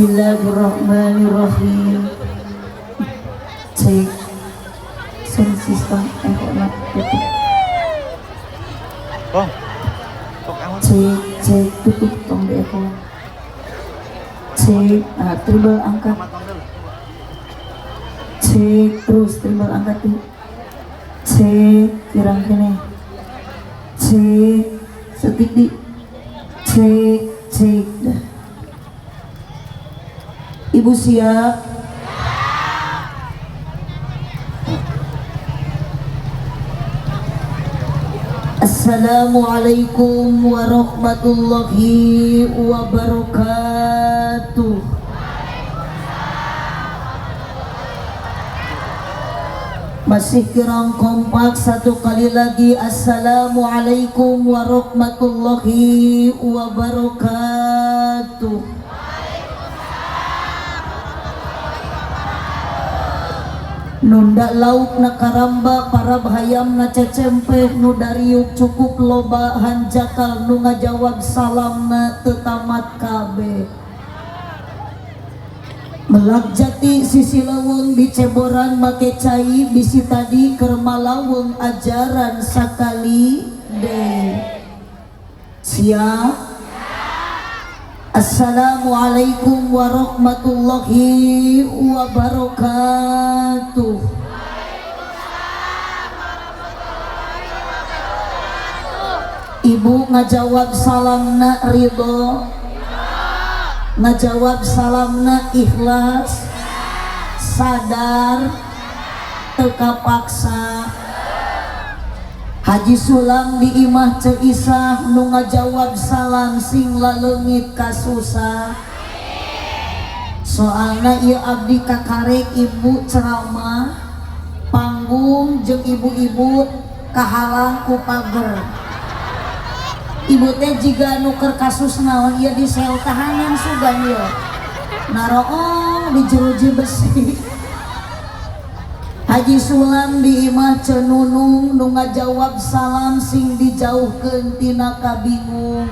Bismillahirrahmanirrahim. Cek sound system echo tutup. Oh. Kok kamu Cek cek, tutup tong di echo. Cek, nah, treble angkat. Cek terus, treble angkat tuh. Cek kirang kene. Cek setik di. Cek cek dah. Ibu siap? Assalamualaikum warahmatullahi wabarakatuh. Masih kurang kompak, satu kali lagi. Assalamualaikum warahmatullahi wabarakatuh. Nunda lauk na karamba, para hayam na cecempe, nu dariuk cukup loba hanjakal, nu ngajawab salam na tetamat kabeh. Melak jati sisi laweng diceboran make cai, bisi tadi keur malaweng ajaran sakali deui. Siap? Assalamualaikum warahmatullahi wabarakatuh. Ibu ngajawab salamna ridho, ngajawab salamna ikhlas, sadar, teka paksa. Haji Sulam di imah Ceu Isah nu ngajawab salam sing laleungit kasusah. Soalna ieu abdi kakarek ibu ceramah panggung jeung ibu-ibu kahalang ku pager. Ibu teh jiga nu keur kasus naon ieu di sel tahanan sugan ieu. Naroong di jeruji besi. Haji Sulam di imah Ceu Nunung nu ngajawab salam sing dijauhkeun tina kabingung.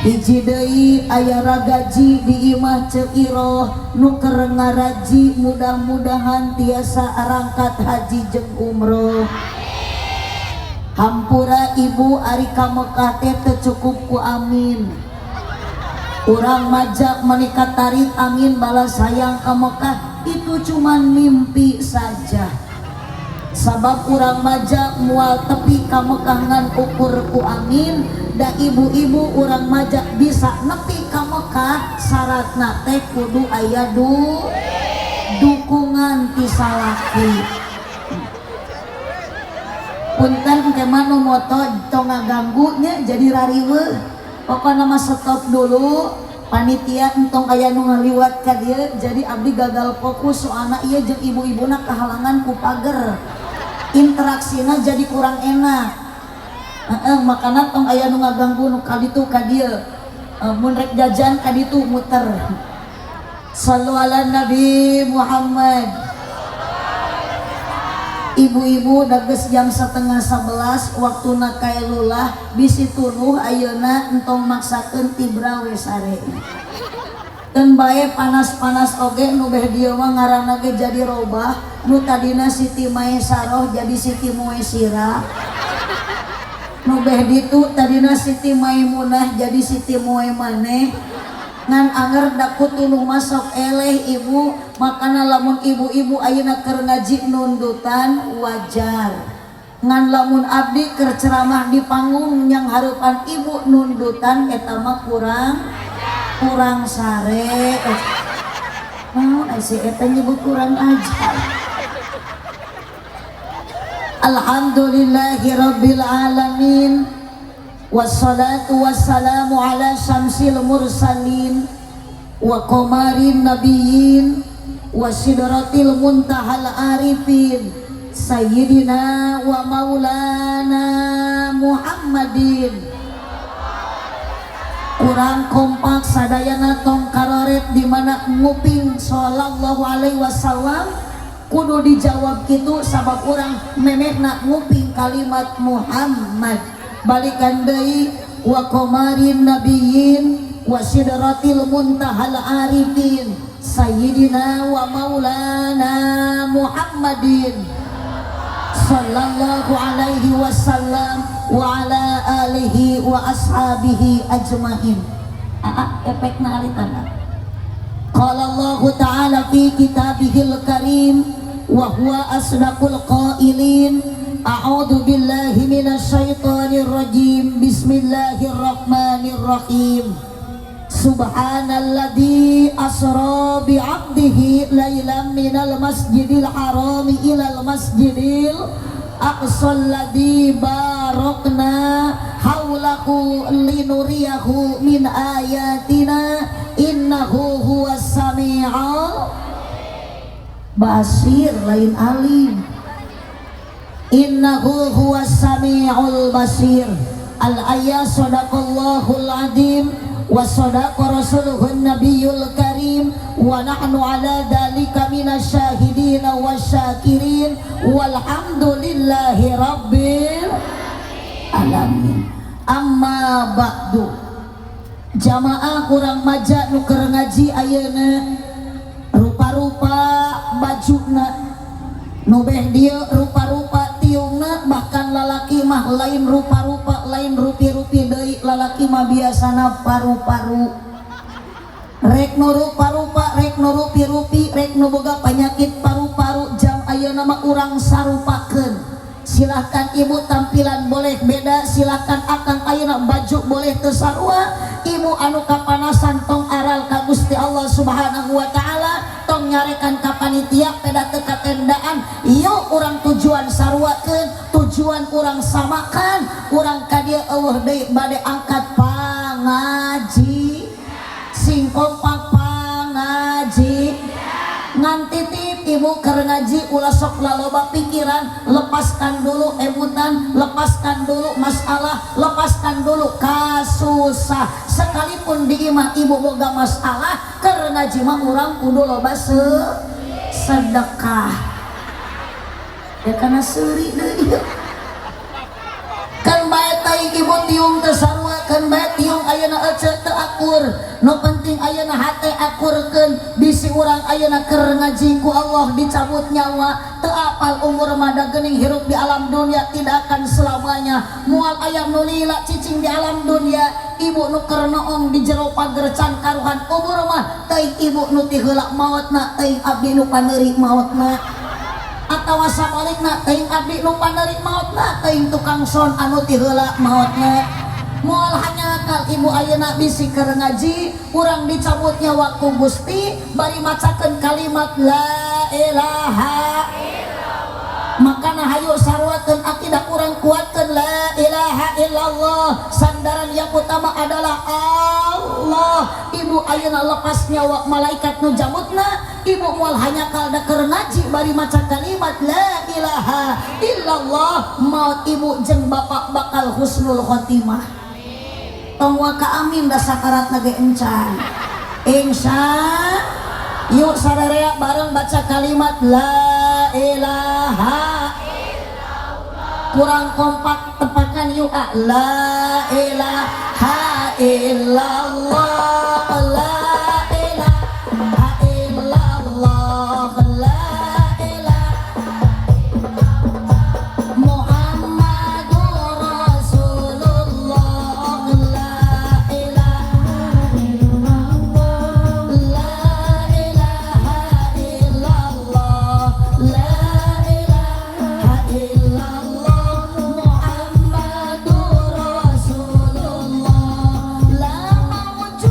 Hiji deui aya ragaji di imah Ceu Iroh nu keur ngaraji, mudah-mudahan tiasa arangkat haji jeung umroh. Hampura ibu, ari ka Mekah teh teu cukup ku amin. Urang majak menikah tarik amin balas hayang ka Mekah itu cuman mimpi saja. Sabab urang majak mual tepi ka Mekah ngan ukur ku amin, da ibu-ibu urang majak bisa nepi ka Mekah syaratna teh kudu aya dukungan ti salaki. Punten ke mah nu moto tong ngaganggu nya jadi rariweuh. Pokokna mah stop dulu, panitia entong aya nu ngaliwat ka dieu jadi abdi gagal fokus soalna ieu jeung ibu-ibuna kahalangan ku pager. Interaksina jadi kurang enak. Heeh, makana tong aya nu ngaganggu nu ka ditu ka dieu. Mun rek jajan ka ditu muter. Sallu ala Nabi Muhammad. Ibu-ibu dages jam 10.30 waktuna kailulah, bisi tunuh ayeuna entong maksakeun tibra we sare. Keun bae panas-panas oge nu beh dieu mah ngaranna ge jadi robah, nu tadina Siti Maesaroh jadi Siti Muesira. Nu beh ditu tadina Siti Maimunah jadi Siti Muemaneh. Ngan anger daku tunuh masuk eleh ibu, makana lamun ibu-ibu ayeuna keur ngaji nundutan wajar. Ngan lamun abdi keur ceramah di panggung yang hareupan ibu nundutan eta mah kurang sare. Naon ai si eta nyebut kurang ajar. Alhamdulillahirabbil alamin. Wassalatu wassalamu ala syamsil mursalin wa qamarin nabiyyin wa sidratil muntahal arifin sayyidina wa maulana Muhammadin. Kurang kompak sadayana tong karoret di mana nguping sallallahu alaihi wasallam kudu dijawab kitu sabab urang memehna nguping kalimat Muhammad. Balikan deui wa qamarin nabiyyin Wa sidratil muntahal arifin sayyidina wa maulana Muhammadin sallallahu alaihi wasallam wa ala alihi wa ashabihi ajmain. Aa, efekna alitan. Qala Allah Ta'ala fi kitabihil karim wa huwa asdaqul qailin. A'udzu billahi minasyaitonir rajim. Bismillahirrahmanirrahim. Subhanalladzi asra bi 'abdihi lailan minal masjidil harami ilal masjidil aqsal ladzi barakna haulahu linuriyahu min ayatina innahu huwas samiul basir, lain alim. Innahu huwas samiul basir. Al ayat. Sadaqallahul azim wa sadaqa rasuluhun nabiyul karim wa nahnu ala dalika minasyahidin wasyakirin walhamdulillahi rabbil alamin. Amma ba'du. Jamaah kurang maja nu keur ngaji ayeuna, rupa-rupa bajuna, nu beh dieu rupa-rupa tiungna, bahkan lalaki mah lain rupa-rupa, lain rupi-rupi deui, lalaki mah biasana paru-paru. Rek nu rupa-rupa, rek nu rupi-rupi, rek nu boga penyakit paru-paru, jam ayeuna mah urang sarupakeun. Silahkan ibu tampilan boleh beda, silahkan akang ayeuna baju boleh teu sarua. Ibu anu kapanasan tong aral ka Gusti Allah Subhanahu wa Ta'ala, tong nyarekan ka panitia peda teu katendaan. Yuk, urang tujuan saruakeun, tujuan urang samakan. Urang ka dieu euweuh deui, bade angkat pangaji. Sing kompak pangaji. Ngan titip, ibu keur ngaji ulah sok laloba pikiran. Lepaskan dulu emutan, lepaskan dulu masalah, lepaskan dulu kasusah. Sekalipun di imah ibu boga masalah, keur ngaji mah urang kudu loba sedekah ya, karena seuri deui kan. Bae teuing ibu tiung teu sarua kan, bae tiung ayeuna ece teu akur, nu penting ayeuna hate akurkeun. Bisi urang ayeuna keur ngaji ku Allah dicabut nyawa, teu apal umur mah da geuning hirup di alam dunia tidak akan selamanya. Moal aya nu lila cicing di alam dunia. Ibu nu keur noong di jero pager can karuhan umur mah, teuing ibu nu ti heula maotna, teuing abdi nu paneuri maotna, atawa sabalikna, teuing abdi nu paneuri maotna, teuing tukang son anu ti heula maotna. Moal hanjakal ibu ayeuna, bisi keur ngaji urang dicabut nyawa ku Gusti bari macakeun kalimat la ilaha. Makana hayu sarwakeun akidah urang, kuatkeun la ilaha illallah. Sandaran yang utama adalah Allah. Ibu ayeuna lepas nyawa malaikat nu jabutna, ibu moal hanjakal da keur ngaji bari maca kalimat la ilaha illallah. Maut ibu jeung bapak bakal husnul khotimah. Tong waka amin, da sakarat ge encan. Insya, yuk sararea bareng baca kalimat la ilaha. Kurang kompak, tepakan yuk ah. La ilaha illallah, la ilaha illallah, la ilaha Muhammadur Rasulullah, la ilaha illallah, la ilaha illallah, la ilaha illallah, Muhammadur Rasulullah. La mawjud.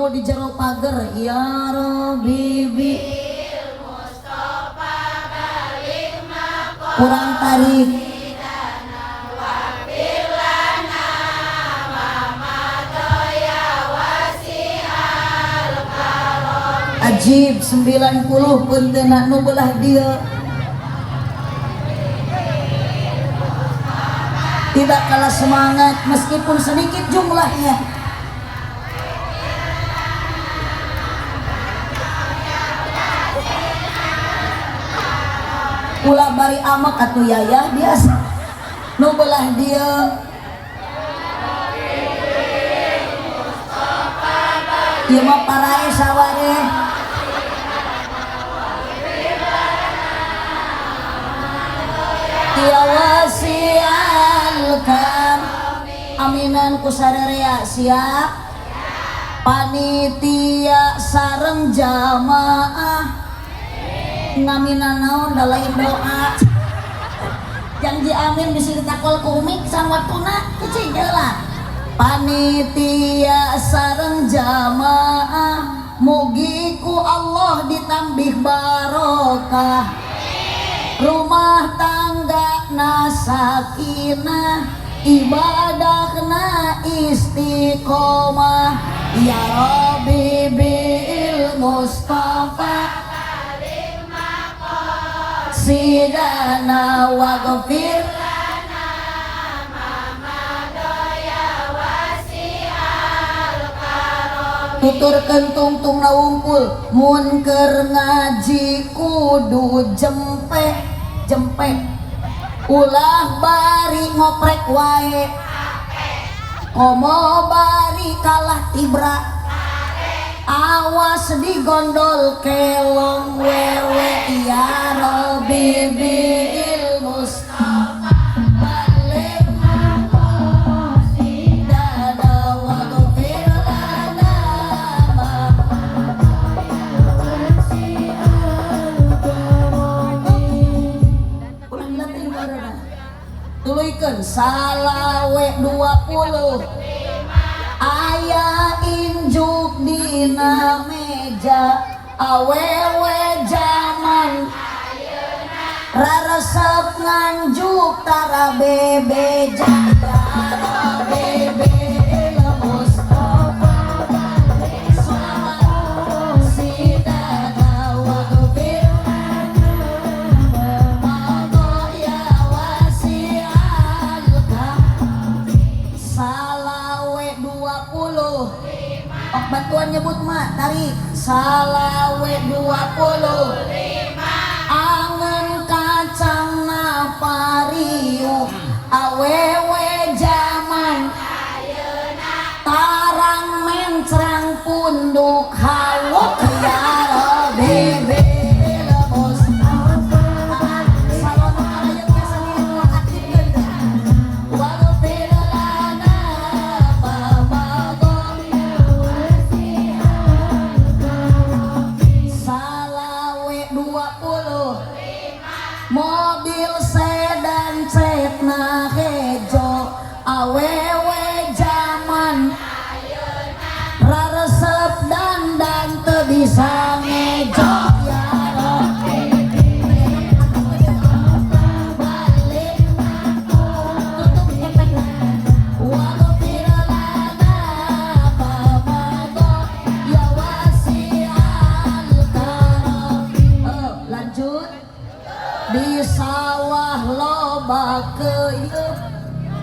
Nu di jero pager, ya Rabbi bi kurang tarik. Ajib 90 punteuna nu belah dieu tidak kalah semangat meskipun sedikit jumlahnya. Ulah bari amak atuh yayah biasa nu belah dieu. Ieu mah parae saware. Ya wasi'al kam. Aminan ku sarerea siap. Panitia sareng jamaah ngaminan naon da lain doa. Janji amin bisi ditakol ku umi san waktuna cicing heula. Panitia sareng jamaah mugi ku Allah ditambih barokah. Rumah tangga na sakinah, ibadahna istiqomah. Ya Rabbi bil Mustafa sidana waghfir lana tuturkeun tungtung na wungkul mun keur ngaji kudu jempe jempe ulah bari ngoprek wae komo bari kalah tibra awas digondol kelong wewe. Ya Rabbi bil Mustafa baligh maqasidana waghfir lana ma. Ulang dilatih bareng. Tuluykeun salawe 20 aya injuk dina meja awewe jaman raresep nganjuk tara bebeja. Ya Rabbi bil Mustafa sidana waghfir lana ma ya wasi'al kam. Salawe 20 ok bantuan nyebut mak tarik salawe 25 angen kacang na pariuk awewe jaman tarang mencrang punduk hawuk. Ya Rabbi bil Mustafa salon ayeuna sami aktifkeun waghfir lana ma madha. Salawe 20 mobil sedan cetna hejo awewe jaman raresep dandan teu bisa ngejo. Ya Rabbi balik tutup efekna waghfir lana ma madha ya wasi'al karam. Lanjut di sawah loba keyeup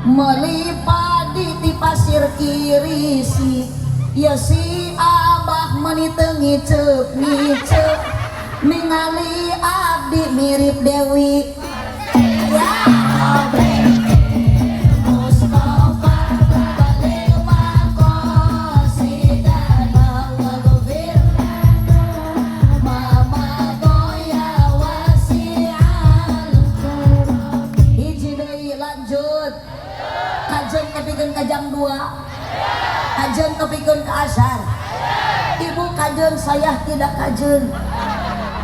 meuli padi di pasir kirisi ya si abah meuni teu ngiceup ngiceup ningali abdi mirip Dewi. Ya Rabbi Mustafa baligh maqasidana waghfir ma madha ya wasi'al karam. Hiji deui lanjut kajen tepikeun ka jam 2 kajen tepikeun ka asar. Ibu kajen saya tidak kajen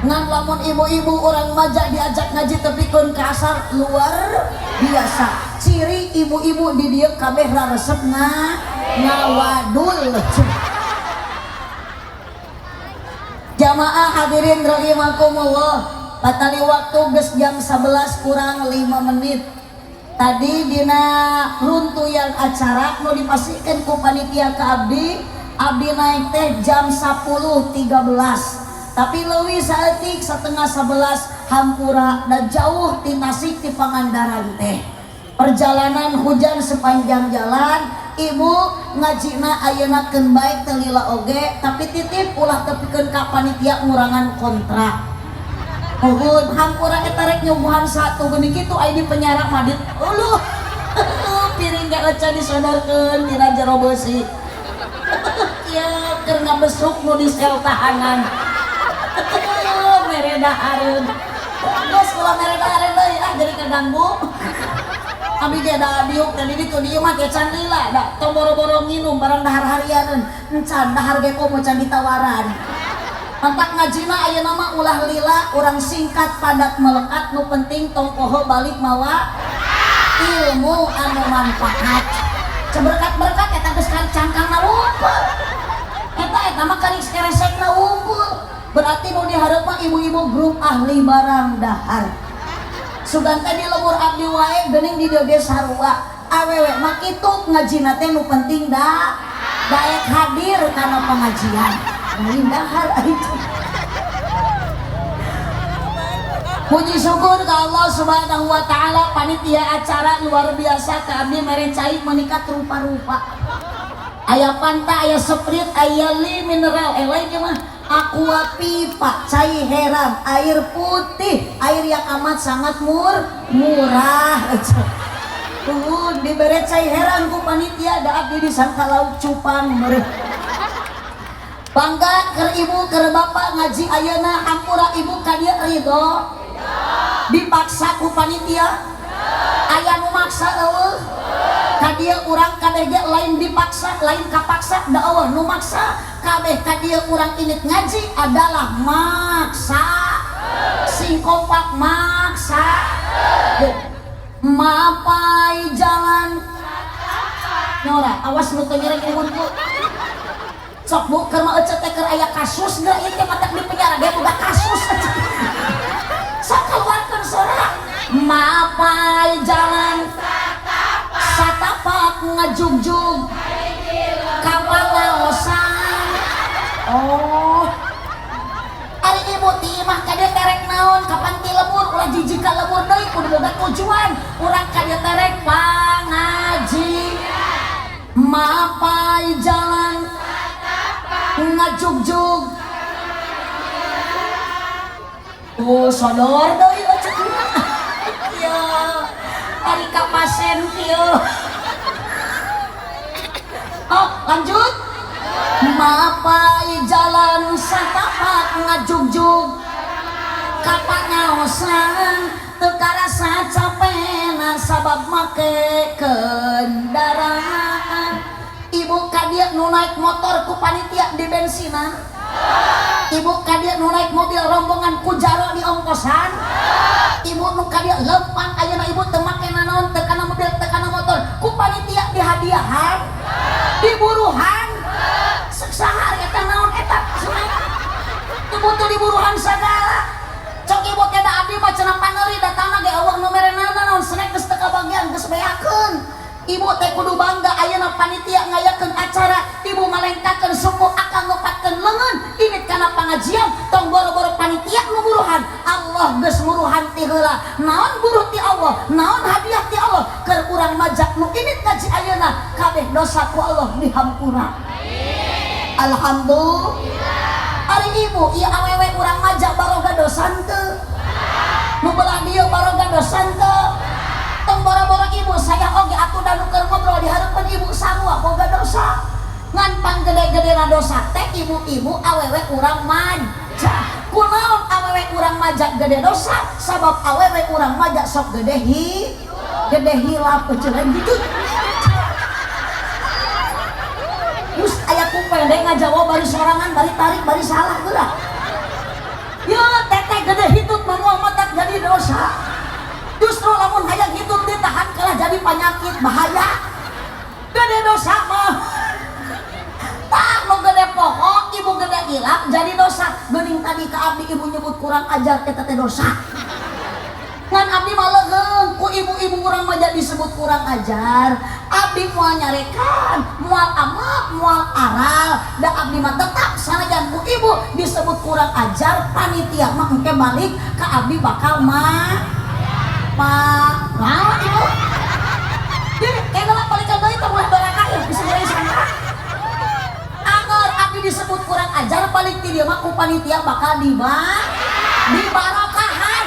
ngan lamun ibu-ibu orang maja diajak ngaji tepikeun ka asar luar biasa. Ciri ibu-ibu di dieu kabeh raresep ngawadul. Jamaah hadirin rahimakumullah, patali waktu geus jam 11 kurang 5 menit. Tadi dina runtuyan acara nu dipasihkeun ku panitia ke abdi, abdi naik teh jam 10.13, tapi leuwih saeutik 10.30. Hampura, dan jauh ti Tasik, ti Pangandaran teh, perjalanan hujan sepanjang jalan. Ibu, ngajina ayeuna keun bae, teu lila oge, tapi titip ulah tepikeun ka panitia ngurangan kontrak. Mohon hampura, eta rek nyuguhan satu geuning kitu aya di penyara madit uluh piring gak eca disodorkeun dina jero beusi kieu keur ngabesuk nu di sel tahanan mere dahareun. Geus, ulah mere dahareun deui ah, jadi kaganggu. Abi ge da diuk tadi ditu, dieu mah ge can lila da, tong boro-boro nginum barang dahar harianeun encan, dahar ge komo can ditawaran. Mantak ngajina ayeuna mah ulah lila, urang singkat, padat, melekat. Nu penting tong poho balik mawa ilmu anu manfaat. Ceberkat-berkat eta geus cangkangna wungkul, eta eta mah kali keresekna wungkul. Berarti nu dihareup mah ibu-ibu grup ahli barang dahar. Sugan teh di lembur abdi wae geuning, di dieu ge sarua, awewe mah kitu ngajina teh, nu penting da daek hadir kana pengajian, lain dahar itu. Puji syukur ke Allah Subhanahu wa Ta'ala, panitia acara luar biasa ke abdi, mere cai menikat rupa-rupa, aya Fanta, aya Sprite, aya li mineral, eh lain mah Aqua pipa, cai herang, air putih, air yang amat sangat murah. Tuh dibere cai herang ku panitia, da abdi disangka lauk cupang mere. Bangga keur ibu, keur bapak ngaji ayeuna. Hampura, ibu ka dieu ridho dipaksa ku panitia? Aya nu maksa eueuh? Ka dieu urang kabeh ge lain dipaksa, lain kapaksa, da eueuh nu maksa. Kabeh ka dieu urang init ngaji adalah maksa. Sing kompak, maksa. Mapai jalan nyora, awas nu teu ngereng ku sok bu. Keur mah ecet teh keur aya kasus geura ieu teh, matak di penjara dia boga kasus. Sok keluarkan sora. Mapai jalan satapak ngajugjug kapalaosan. Oh, ari ibu ti imah ka dieu terek naon? Kapan ti lembur? Ulah jijik ka lembur deui, kudu boga tujuan. Urang ka dieu terek pangaji. Mapai jalan ngajugjug. Oh, sodor deui ecet mah. Ya, ari ka pasien kieu. Oh, lanjut. Mapai jalan satapak ngajugjug kapangaosan, teu karasa capena sabab make kendaraan. Ibu ka dieu nu naik motor ku panitia di bensinan, ibu ka dieu nu naik mobil rombongan ku jaro di ongkosan, ibu nu ka dieu lempang ayeuna ibu teu make nanaon, teu kana mobil, teu kana motor, ku panitia dihadiahan, diburuhan. Sahar eta naon eta teu butuh diburuhan sagala. Cok ibu teh, da abdi mah cenah paneuri, datangna ge eueuh nu mere naon, snack geus teu kabagian, geus beakeun. Ibu teh kudu bangga ayeuna panitia ngayakeun acara, ibu malengkakeun suku akang, ngopatkeun leungeun init kana pangajian. Tong boro-boro panitia nu buruhan, Allah geus muruhan ti heula. Naon buruh ti Allah, naon hadiah ti Allah keur urang majak nu init ngaji ayeuna, kabeh dosa ku Allah dihampura. Alhamdulillah. Ari ibu ieu awewe urang majak baroga dosa teu? Nu belah dieu baroga dosa teu? Tong boro-boro ibu, saya oge atuh da nu keur ngobrol di hareupeun ibu sarua boga dosa. Ngan panggede-gedena dosa teh ibu-ibu awewe urang majak. Kunaon awewe urang majak gede dosa? Sabab awewe urang majak sok gede hi gede hilap cenah gitu. Terus aya ku pendek ngajawab bari sorangan, bari tarik, bari salah geura. Ya teteh, gede hitut mah moal matak jadi dosa. Justru lamun hayang hitut ditahan kalah jadi penyakit bahaya. Gede dosa mah. Tah nu gede pokok. ibu gede hilap jadi dosa. Geuning tadi ka abdi ibu nyebut kurang ajar eta teh dosa. Ngan abdi mah leuheung ku ibu-ibu urang mah jadi disebut kurang ajar. Abdi moal nyarekan, moal amak, moal aral. Da abdi mah tetap sanajan ku ibu disebut kurang ajar, panitia mah engke balik ka abdi bakal mah ma naon ibu. Jadi kayaknya lah balikan deui teh ulah doraka ya bisa jadi sangka. Angger abdi disebut kurang ajar balik ti dieu mah ku panitia bakal dibarokahan.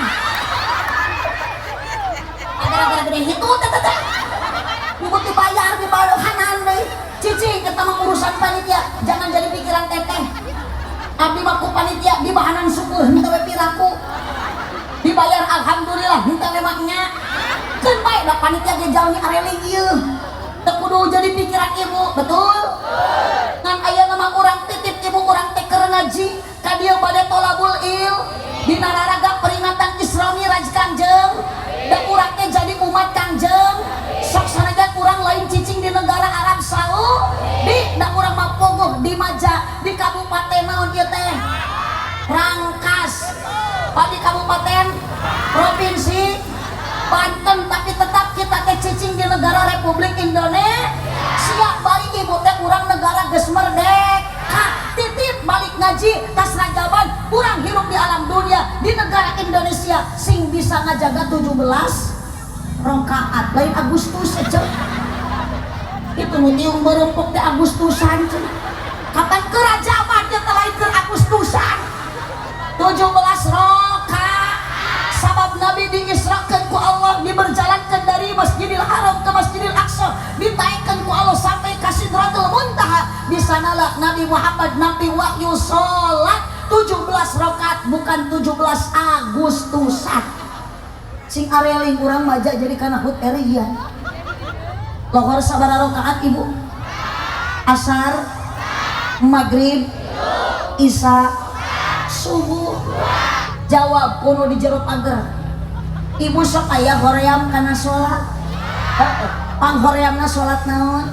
Gara-gara gede itu teh teh nyebut dibayar dibarokahan deui. Cicing eta mah urusan panitia, jangan jadi pikiran teteh. Abdi mah ku panitia dibahanan syukur henteu we piraku. Dibayar alhamdulillah henteu we mah nya. Keun bae da panitia ge jalmi areling ieu. Teu kudu jadi pikiran ibu, betul? Ngan ayeuna mah urang titip ibu urang teh keur ngaji ka dieu bade tolabul il dina raraga peringatan Isra Mi'raj Kangjeng. Da urang teh jadi umat Kangjeng. Sok sanajan urang lain cicing di negara Arab Saudi, da urang mah pogoh di Maja, di kabupaten naon ieu teh? Rangkas. Pak di kabupaten provinsi Banten, tapi tetap kita teh cicing di negara Republik Indonesia. Balik ibu teh urang negara geus merdeka, titip balik ngaji tas rajaban urang hirup di alam dunia di negara Indonesia sing bisa ngajaga 17 rakaat lain Agustus aja itu nu tiung berempok teh Agustusan cenah. Kapan ke rajaban teh lain ke Agustusan 17 rakaat. Sabab Nabi diisrakeun ku Allah, diberjalankan dari Masjidil Haram ke Masjidil Aqsa, ditaikkan ku Allah sampai ke Sidratul Muntaha. Di sanalah Nabi Muhammad nampi wahyu salat 17 rakaat bukan 17 Agustusan. Sing areling urang maja jadi kana HUT RI. Lohor sabaraha rakaat ibu? Asar, maghrib, isya, subuh. Jawab kuno di jero pager. Ibu sok aya hoream kana salat. Heeh. Panghoreamna salat naon?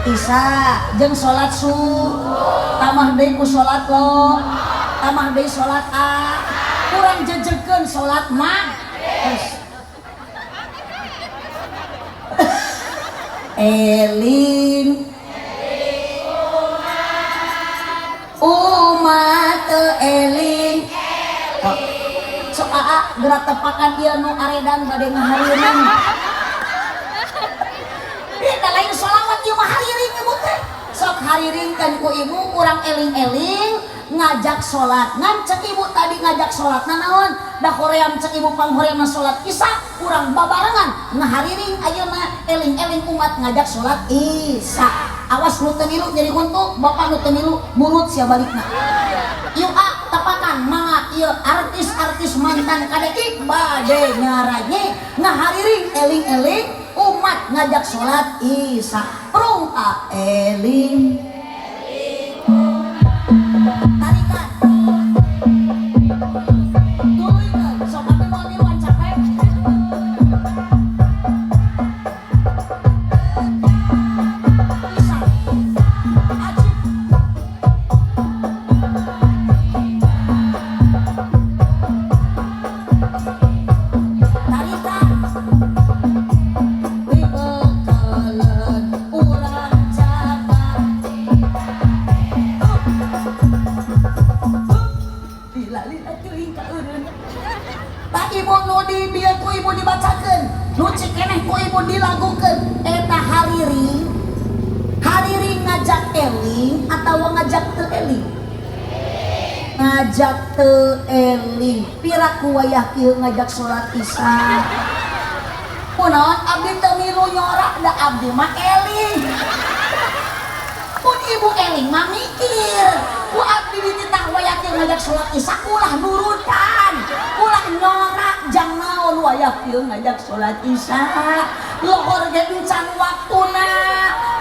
Isya jeung salat su, tamah deui ku salat lo, tamah deui salat a. Kurang jejekeun salat mag. Eling umat eling. Sok aa gerak tepakan ieu nu aredan bade ngahariring. Ieu da lain sholawat ieu mah hariring ibu teh. Sok hariring kan ku ibu urang eling-eling ngajak salat. Ngan cek ibu tadi ngajak salat naon? Da hoream cek ibu panghoreamna salat isya urang babarengan ngahariring ayeuna eling-eling umat ngajak salat isya. Awas nu teu milu nyeri huntu, bapak nu teu milu murut sia balikna. Ieu a tepakan mangga ieu artis-artis mantan KDI bade nyaranye ngahariring eling-eling umat ngajak salat isya. Prung a eling tarikan tuluykeun sok abdi moal miluan capek. Isya ajib. Tarikan dibekaleun urang jaga. Lila-lila teuing ka eureun. Tak ibu nu di dieu ku ibu dibacakeun, nu cikeneh ku ibu dilagukeun eta hariring. Hariring ngajak eling atawa ngajak teu eling? Ngajak teu eling. Piraku wayah kieu ngajak salat isya. Kunaon abdi teu milu nyorak da abdi mah eling. Mun ibu eling mah mikir. Ku abdi dititah wayah kieu ngajak salat isya ulah nurutan, ulah nyorak jang naon wayah kieu ngajak salat isya. Lohor ge encan waktuna,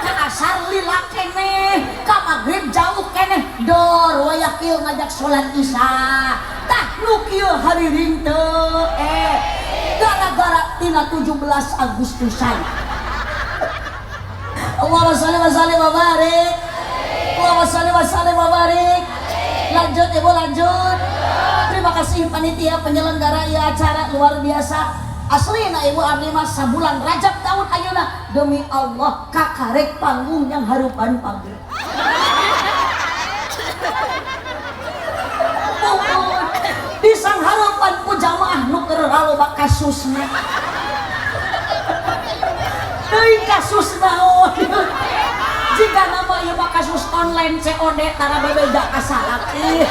ka asar lila keneh, ka maghrib jauh keneh, dor wayah kieu ngajak salat isya. Tah nu kieu hariring teu gara-gara tina 17 Agustusan. Allahumma sholli wa sallim wa barik. Allahumma sholli wa sallim wa barik. Lanjut ibu, lanjut. Terima kasih panitia penyelenggara ya, acara luar biasa. Asli na ibu, abdi mah sabulan Rajab tahun ayeuna demi Allah kakarek panggung yang harupan pager. Di sangharepan ku jamaah nu keur loba kasusna. Deui kasus naon? Jika nama ieu mah kasus online COD tara bebeja ka salaki.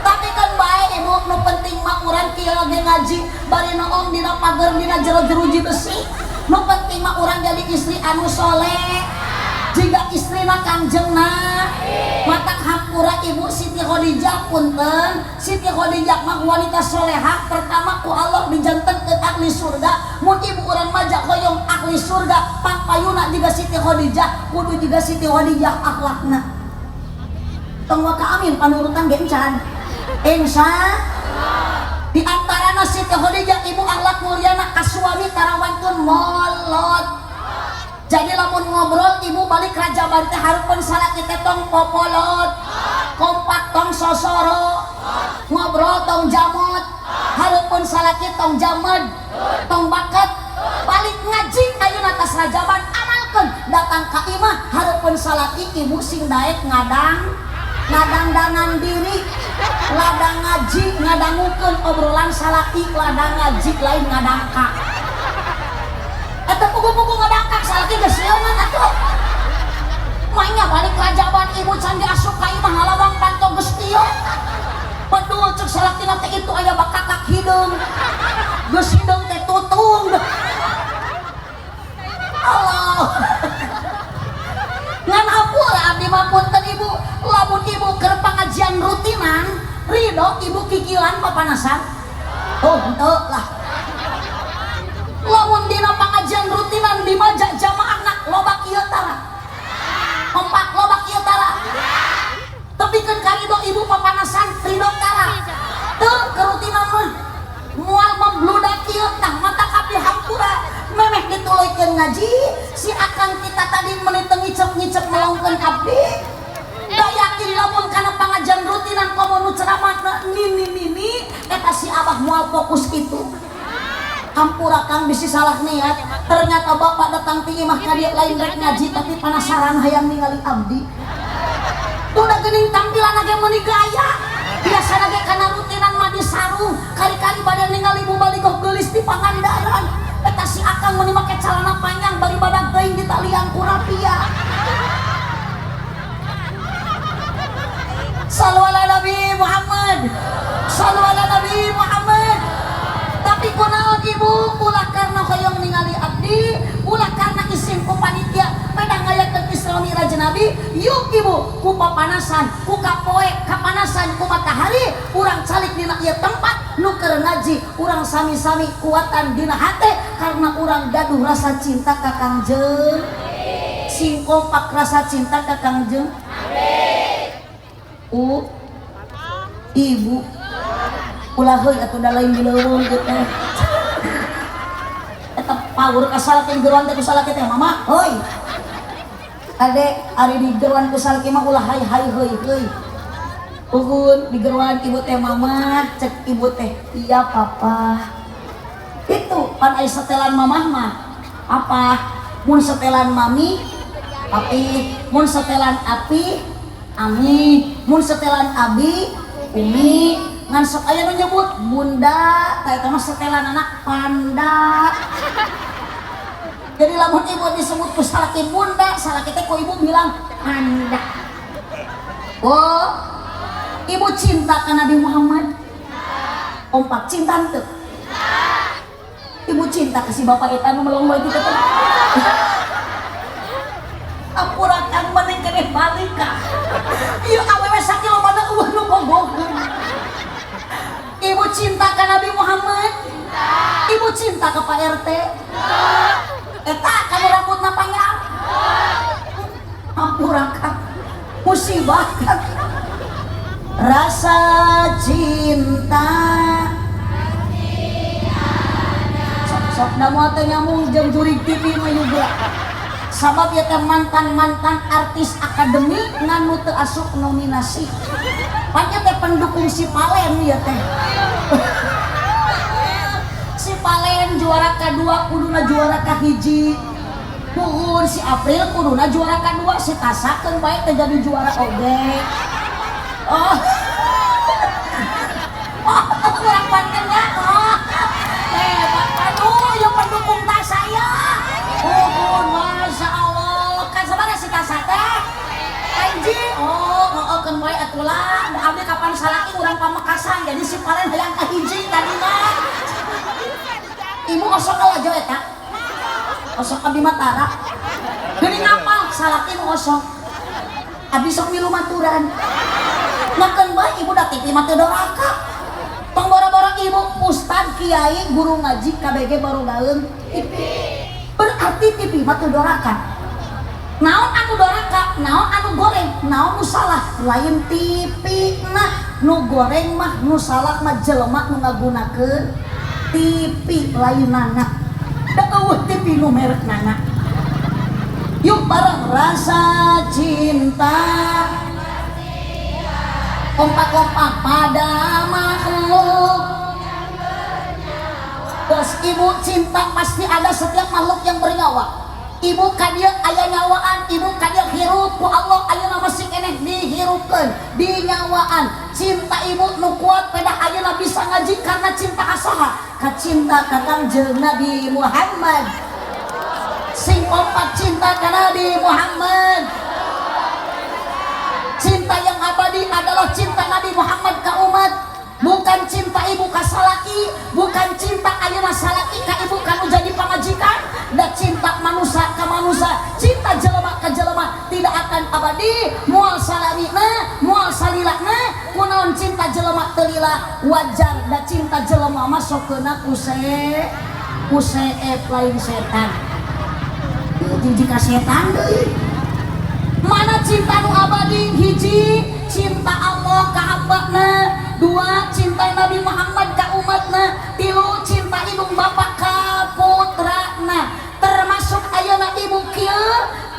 Tapi kan bae ibu, nu penting mah urang kieu ge ngaji bari noong dina pager dina jero jeruji besi. Nu penting mah urang jadi istri anu soleh. Jika istrina kanjengna matak hampura ibu Siti Khadijah, punten Siti Khadijah mah wanita solehah pertama ku Allah dijantenkeun ahli surga. Mun ibu urang majak hoyong ahli surga pangpayuna juga Siti Khadijah, kudu juga Siti Khadijah akhlakna. Tong waka amin panurutan ge encan. Insya di antarana Siti Khadijah ibu akhlak mulyana ka suami tarawantun molot. Jadi lamun ngobrol ibu balik rajaban teh hareupeun salaki teh tong popolot, kompak tong sosoro, ngobrol tong jamot, hareupeun salaki tong jamed, tong baket, balik ngaji ayeuna tas rajaban amalkeun datang ka imah hareupeun salaki ibu sing daek ngadang ngadangdanan diri, ladang ngaji ngadangukeun obrolan salaki, ladang ngaji lain ngadangkak. Eta pugu-pugu ngadangkak salaki geus sieun atuh. Mainnya balik rajaban ibu can diasup ka imah ngalawang panto geus kieu. Bedul cek salakina teh itu aya bakakak hideung. Geus hideung teh tutung. Allah. Ngan hampura abdi mah punten ibu, lamun ibu keur pangajian rutinan, ridho ibu kikilan papanasan. Oh, henteu lah. Lamun dina pangajian rutinan di majak jamaahna loba kieu tara. Kompak loba kieu tara. Tepikeun ka ridho ibu papanasan ridho tara. Teu kerutinan mah moal membludak kieu tah mata abdi hampura memeh dituluykeun ngaji si akang kita tadi meuni teu ngicep-ngicep melongkeun abdi. Da yakin lamun kana pangajian rutinan komo nu ceramahna nini nini eta si abah moal fokus kitu. Hampura kang bisi salah niat, ternyata bapak datang ti imah ka dieu lain rek ngaji tapi penasaran hayang ningali abdi. Tuh da geuning tampilan ge meuni gaya. Biasana ge kana rutinan mah di sarung, kari-kari bade ningali mubalighah geulis di Pangandaran. Eta si akang meuni make calana panjang bari badag teuing di talian ku rapia. Sallu ala Nabi Muhammad. Sallu ala Nabi Muhammad. Tapi kunaon ibu ulah karena hoyong ningali abdi, ulah karena isin ku panitia pedah ngayakeun Isra Mi'raj Nabi, yuk ibu ku papanasan, ku kapoe kapanasan ku matahari, urang calik dina ieu tempat nu keur ngaji, urang sami-sami kuatan dina hate karena urang gaduh rasa cinta ka Kangjeng. Sing kompak rasa cinta ka Kangjeng. U ibu ulah heuy atuh da lain di leuweung gitu. Eta power ka salaki geruan teh ku salaki teh mama heuy. Ade ari di geruan ku salaki mah ulah hai hai heuy heuy. Uhun di geruan ibu teh mama cek ibu teh iya papa. Itu pan ai setelan mamah mah apa? Mun setelan mami papi, mun setelan api ami, mun setelan abi umi. Ngan sok aya nu nyebut bunda, tah eta mah setelan anak panda. Jadi lamun ibu disebut ku salaki bunda, salaki teh ku ibu bilang panda. Oh, ibu cinta ka Nabi Muhammad? Kompak cinta henteu? Ibu cinta ka si bapak eta nu melong bae kitu teh. Ampura kang mending keneh balik ka. Ieu awewe sakieu lobana eueuh nu bogoheun. Ibu cinta ka Nabi Muhammad? Ibu cinta ka Pak RT? Eta kanu rambutna panjang? Ampura kang musibah kang. Rasa cinta sok sok da moal teu nyambung jeung jurig TV mah juga. Sabab ieu teh mantan-mantan artis akademi ngan nu teu asup nominasi. Pan ieu teh pendukung si Palen ieu teh. Si Palen juara kedua, kuduna juara kahiji. Puhun si April kuduna juara kedua, si Tasa keun bae teh jadi juara oge. Oh. Oh, kurang Banten ya. Oh. Hebat, aduh, yang pendukung Tasa ya. Puhun, Masya Allah. Kan sabaraha si Tasa teh? Hiji. Oh, oh, keun bae atuh lah. Da abdi kapan salaki urang Pamekasan, jadi si Palen hayang kahiji tadi mah. Ibu osok aja eta. Osok abdi mah tara. Geuning ngapal salaki nu osok. Abdi sok milu maturan. Makan bae ibu da TV mah teu doraka. Tong boro-boro ibu, ustad, kiai, guru ngaji KBG barogaeun TV. Berarti TV mah teu doraka. Naon anu doraka, naon anu goreng, naon nu salah, lain TV nah, nu goreng mah, nu salah mah jelema nu ngagunakeun TV, lain nana. Da euweuh TV nu merek nana. Yuk bareng, rasa cinta kompak-kompak pada makhluk. Bos, ibu cinta pasti ada setiap makhluk yang bernyawa. Ibu ka dieu aya nyawaan, ibu ka dieu hirup ku Allah ayeuna masih keneh dihirupkeun, dinyawaan. Cinta ibu nu kuat pada ayeuna bisa ngaji karena cinta ka saha? Ka cinta ka Kangjeng Nabi Muhammad. Sing kompak cinta ka Nabi Muhammad. Cinta yang abadi adalah cinta Nabi Muhammad ka umat, bukan cinta ibu ka salaki, bukan cinta ayeuna salaki ka ibu kanu jadi pamajikan, dan cinta manusia ka manusia, cinta jelema ka jelema tidak akan abadi, moal salamina, moal salilana. Kunaon cinta jelema teu lila? Wajar, da cinta jelema mah sokeuna ku ku seep, lain setan. Jika setan deui. Mana cinta nu abadi? Hiji, cinta Allah ka hambana. Dua, cinta Nabi Muhammad ka umatna. Tilu, cinta indung bapak ka putrana. Termasuk ayeuna ibu kieu,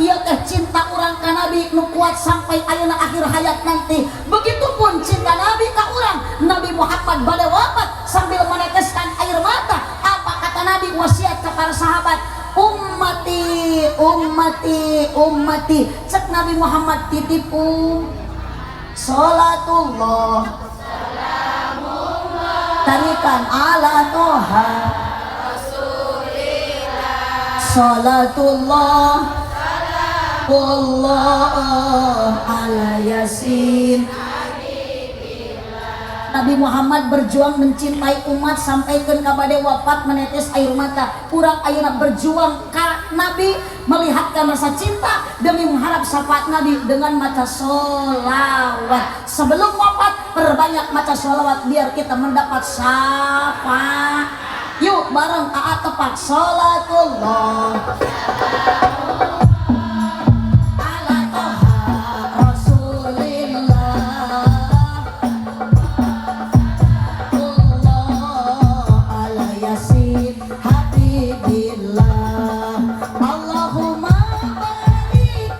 ieu teh cinta urang ka Nabi nu kuat sampai ayeuna akhir hayat nanti. Begitupun cinta Nabi ka urang. Nabi Muhammad bade wafat sambil meneteskan air mata. Apa kata Nabi wasiat ke para sahabat? Ummati, ummati, ummati. Cek Nabi Muhammad, titip salatullah tarikan ala toha salatullah Allah ala yasin. Nabi Muhammad berjuang mencintai umat sampai ke kabade wafat menetes air mata. Urang ayeuna berjuang ka Nabi, melihatkan rasa cinta demi mengharap syafaat Nabi dengan maca solawat. Sebelum wafat perbanyak maca solawat biar kita mendapat syafaat. Yuk bareng AA tepat, salatullah ala toha rasulillah Allah ala yasin habibillah. Allahumma barik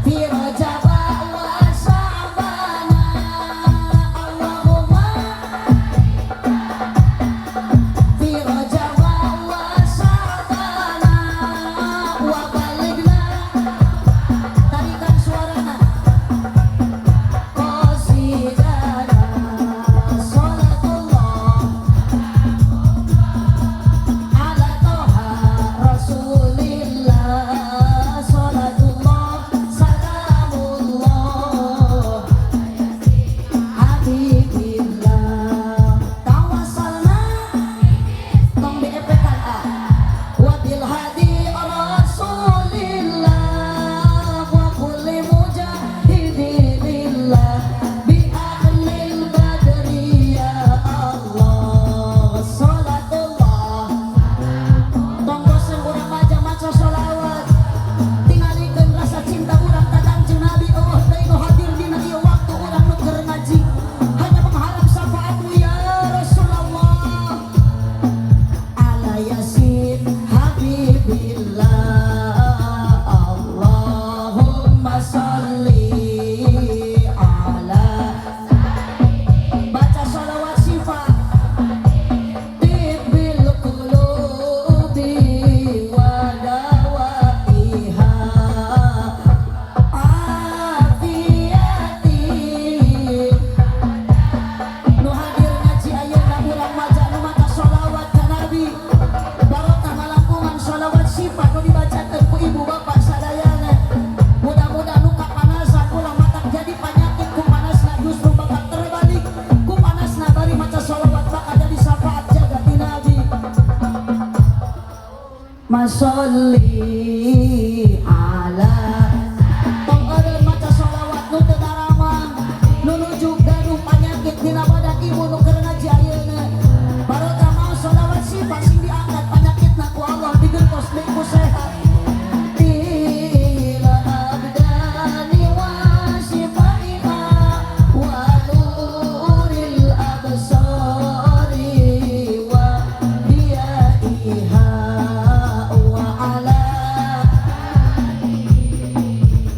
fi Rajab wa Sya'bana. Allahumma fi Rajab wa Sya'bana wa balighna, tarikan suarana, qasidana salatullah. Sholli ala. Tong eureun maca sholawat nu teu daramang, nu nuju gaduh panyakit dina badan ibu nu keur ngaji ayeuna. Barokah maos sholawat sifat sing diangkat panyakitna ku Allah, digentos deui ku sehat. Tila abdani wa shifaiha wa nuril absari wa diyaiha wa ala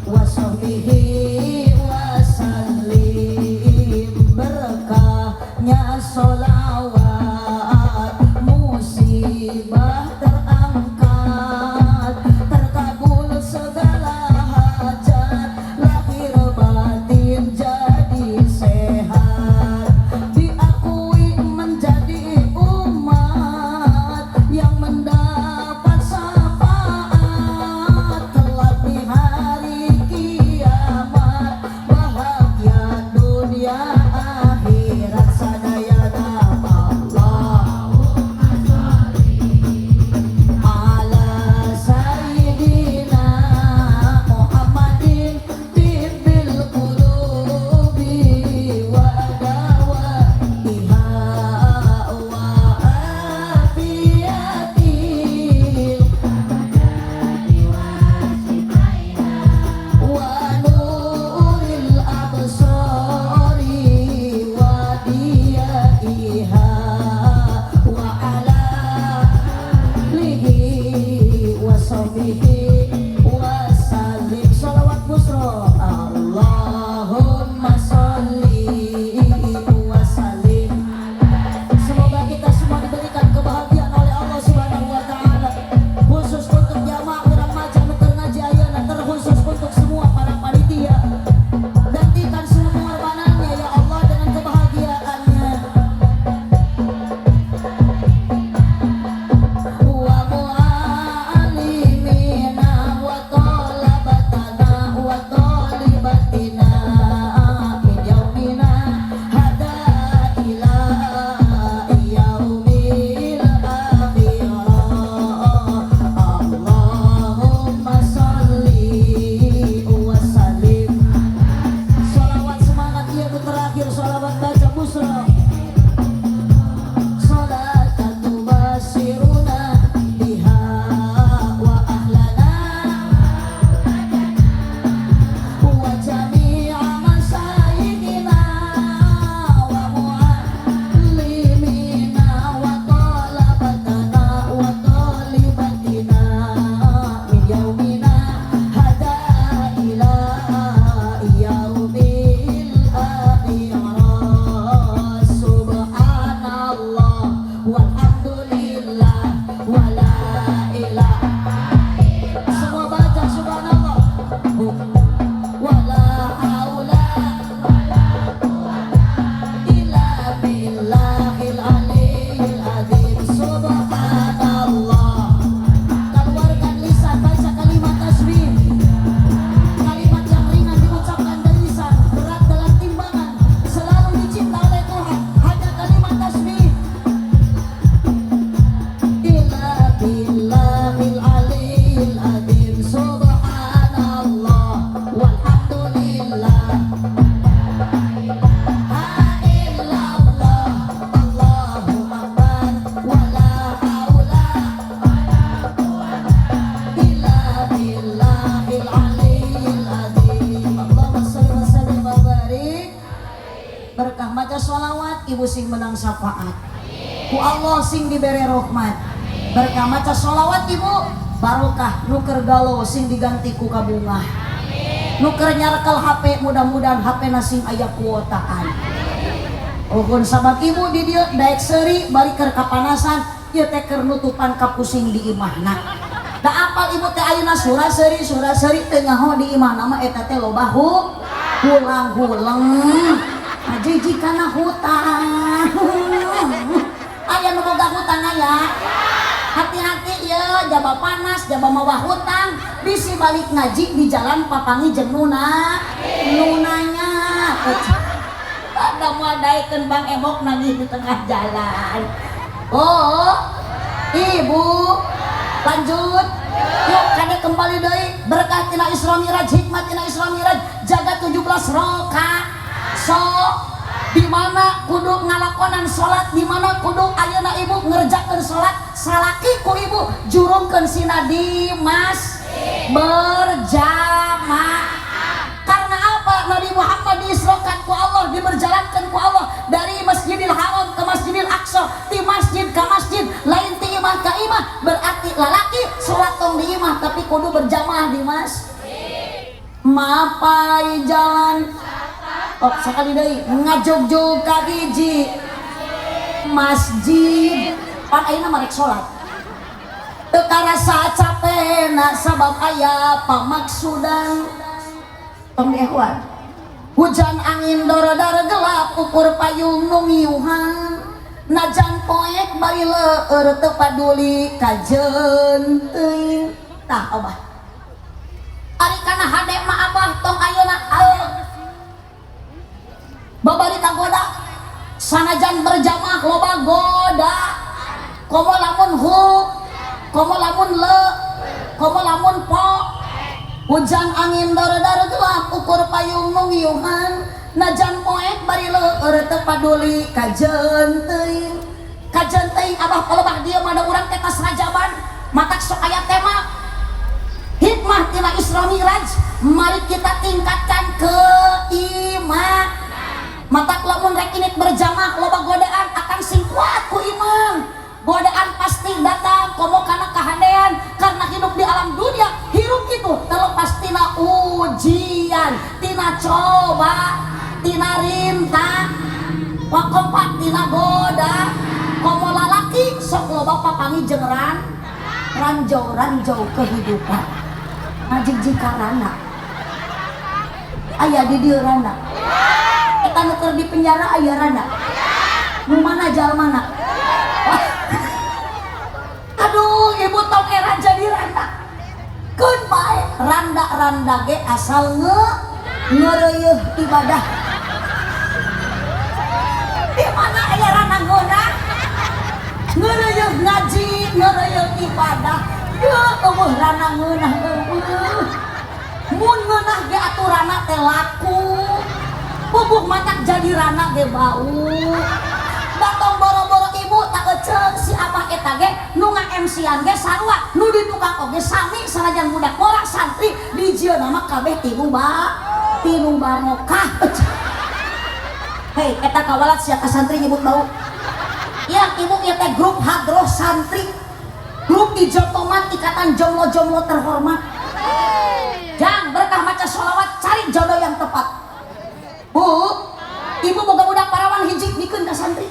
wa sahbihi wa sallim. Berkahnya solawat, musibah terangkat, terkabul segala hajat, lahir batin jadi sehat, diakui menjadi umat yang mendapat syafaat kelak di hari kiamat, bahagia dunia akhirat sadayana. Allah ala sayyidina Muhammadin tibbil qulubi wa dawaiha wa afiyatil wa nuril absari wa diyaiha wa ala alihi wa sahbihi wa sallim. Sholawat busro. Allahumma sholli wa sallim. Semoga kita semua diberikan kebahagiaan oleh Allah Subhanahu wa taala, khusus untuk jamaah urang maca nu keur ngaji ayeuna, terkhusus untuk semua para panitia. Gantikan semua pengorbanannya, ya Allah, dengan kebahagiaannya. Wa mu'allimina wa talabatana wa talibatina min yaumina hada ila yaumil akhirah. Allahumma sholli wa sallim. Sholawat semangat ieu nu terakhir, sholawat baca busra. Salatan tubasiruna biha wa ahlana wa jami'a masayidina wa muallimina wa talabatana wa talibatina min yaumina hada ila yaumil akhirah. Subhanallah walhamdulillah wala ilaha. Semua baca subhanallah wala haula illa billahil aliyil azim. Subhanallah. Keluarkan lisan, baca kalimat tasbih. Kalimat yang ringan diucapkan dari lisan, berat dalam timbangan, selalu dicinta oleh Tuhan hanya kalimat tasbih. Illa billahil aliyil azim. Subhanallah walhamdulillah la illallah Allahu akbar wala haula illa billahil aliyil azim. Allahumma sholli wa sallim wa barik. Berkah maca sholawat, ibu sing menang syafaat ku Allah, sing dibere rahmat. Berkah maca sholawat ibu, barokah. Nu keur galau sing diganti ku kabungah. Nu keur nyarekel HP, mudah-mudahan HP na sing aya kuotaan. Uhun sabab ibu di dieu daek seuri bari keur kapanasan ieu teh, keur nutupan kapusing di imahna. Da apal ibu teh ayeuna sura seuri, sura seuri, teu nyaho di imahna mah eta teh loba hulang-huleng ajiji kana hutang. Aya nu boga hutang? Aya. Hati-hati ya, jaba panas, jaba mawa hutang, bisi balik ngaji di jalan papanggih jeung nuna nunanya. Ada mau daekeun Bang Emok nangis di tengah jalan. Oh, ibu. Lanjut. Yuk kade kembali deui berkah tina Isra Mi'raj, hikmah tina Isra Mi'raj, jaga 17 rakaat. So di mana kudu ngalakonan salat, di mana kudu ayeuna ibu ngerjakeun salat, salaki ku ibu jurungkeun sina di mas berjamaah. Karena apa? Nabi Muhammad diisrokan ku Allah, diberjalankan ku Allah dari Masjidil Haram ke Masjidil Aqsa, di masjid ke masjid, lain ti imah ke imah. Berarti lalaki salat tong di imah tapi kudu berjamaah di mas. Mapai jalan. Oh, sekali deui ngajugjug ka hiji masjid. Pan ayeuna mah rek salat. Teu karasa capena sabab aya pamaksudan. Tong diehuan. Hujan angin dorodar gelap ukur payung nu ngiuhan. Najan poek bari leur teu paduli kajeun teuing. Tah abah. Ari kana hade mah abah tong ayeuna babari kagoda sanajan berjamaah loba goda, komo lamun hu, komo lamun le, komo lamun po. Hujan angin dar-dar gelap ukur payung nu ngiuhan, najan poek bari leur teu paduli kajeun teuing. Kajeun teuing abah palebah dieu mah da urang teh tas rajaban matak sok aya tema hikmah tina Isra Mi'raj. Mari kita tingkatkan keimanan. Matak lamun rek init berjamaah loba godaan akan sing kuat ku iman. Godaan pasti datang komo kana kahandean, karena hidup di alam dunia hirup itu terlepas tina ujian, tina coba, tina rintang, wakompak tina goda. Komo lalaki sok loba papanggih jeung ranjau-ranjau kehidupan. Ngajig karana aya di dieu randa eta nu keur di penjara, aya randa nu mana jalmana? Aduh, ibu tong era jadi randa, keun bae randa-randa ge asal ngeureuyeih ibadah. Di mana aya randa ngeunah ngeureuyeih ngaji, ngeureuyeih ibadah? Yeuh, eueuh randa ngeunah, eueuh. Mun ngeunah ge aturana teh laku puguh, matak jadi randa ge bau batong boro-boro ibu tak ecek si abah eta ge nu nga-MC-an ge sarua, nu di tukang oge sami, sanajan budak ngora santri di jieuna mah kabeh tinu barokah. Hei, eta kawalat sia ka santri nyebut bau ya ibu. Ieu teh grup hadroh santri, grup ijo tomat, ikatan jomblo-jomblo terhormat. Jang berkah maca sholawat, cari jodoh yang tepat. Bu, ibu boga budak parawan hiji, bikeun ka santri.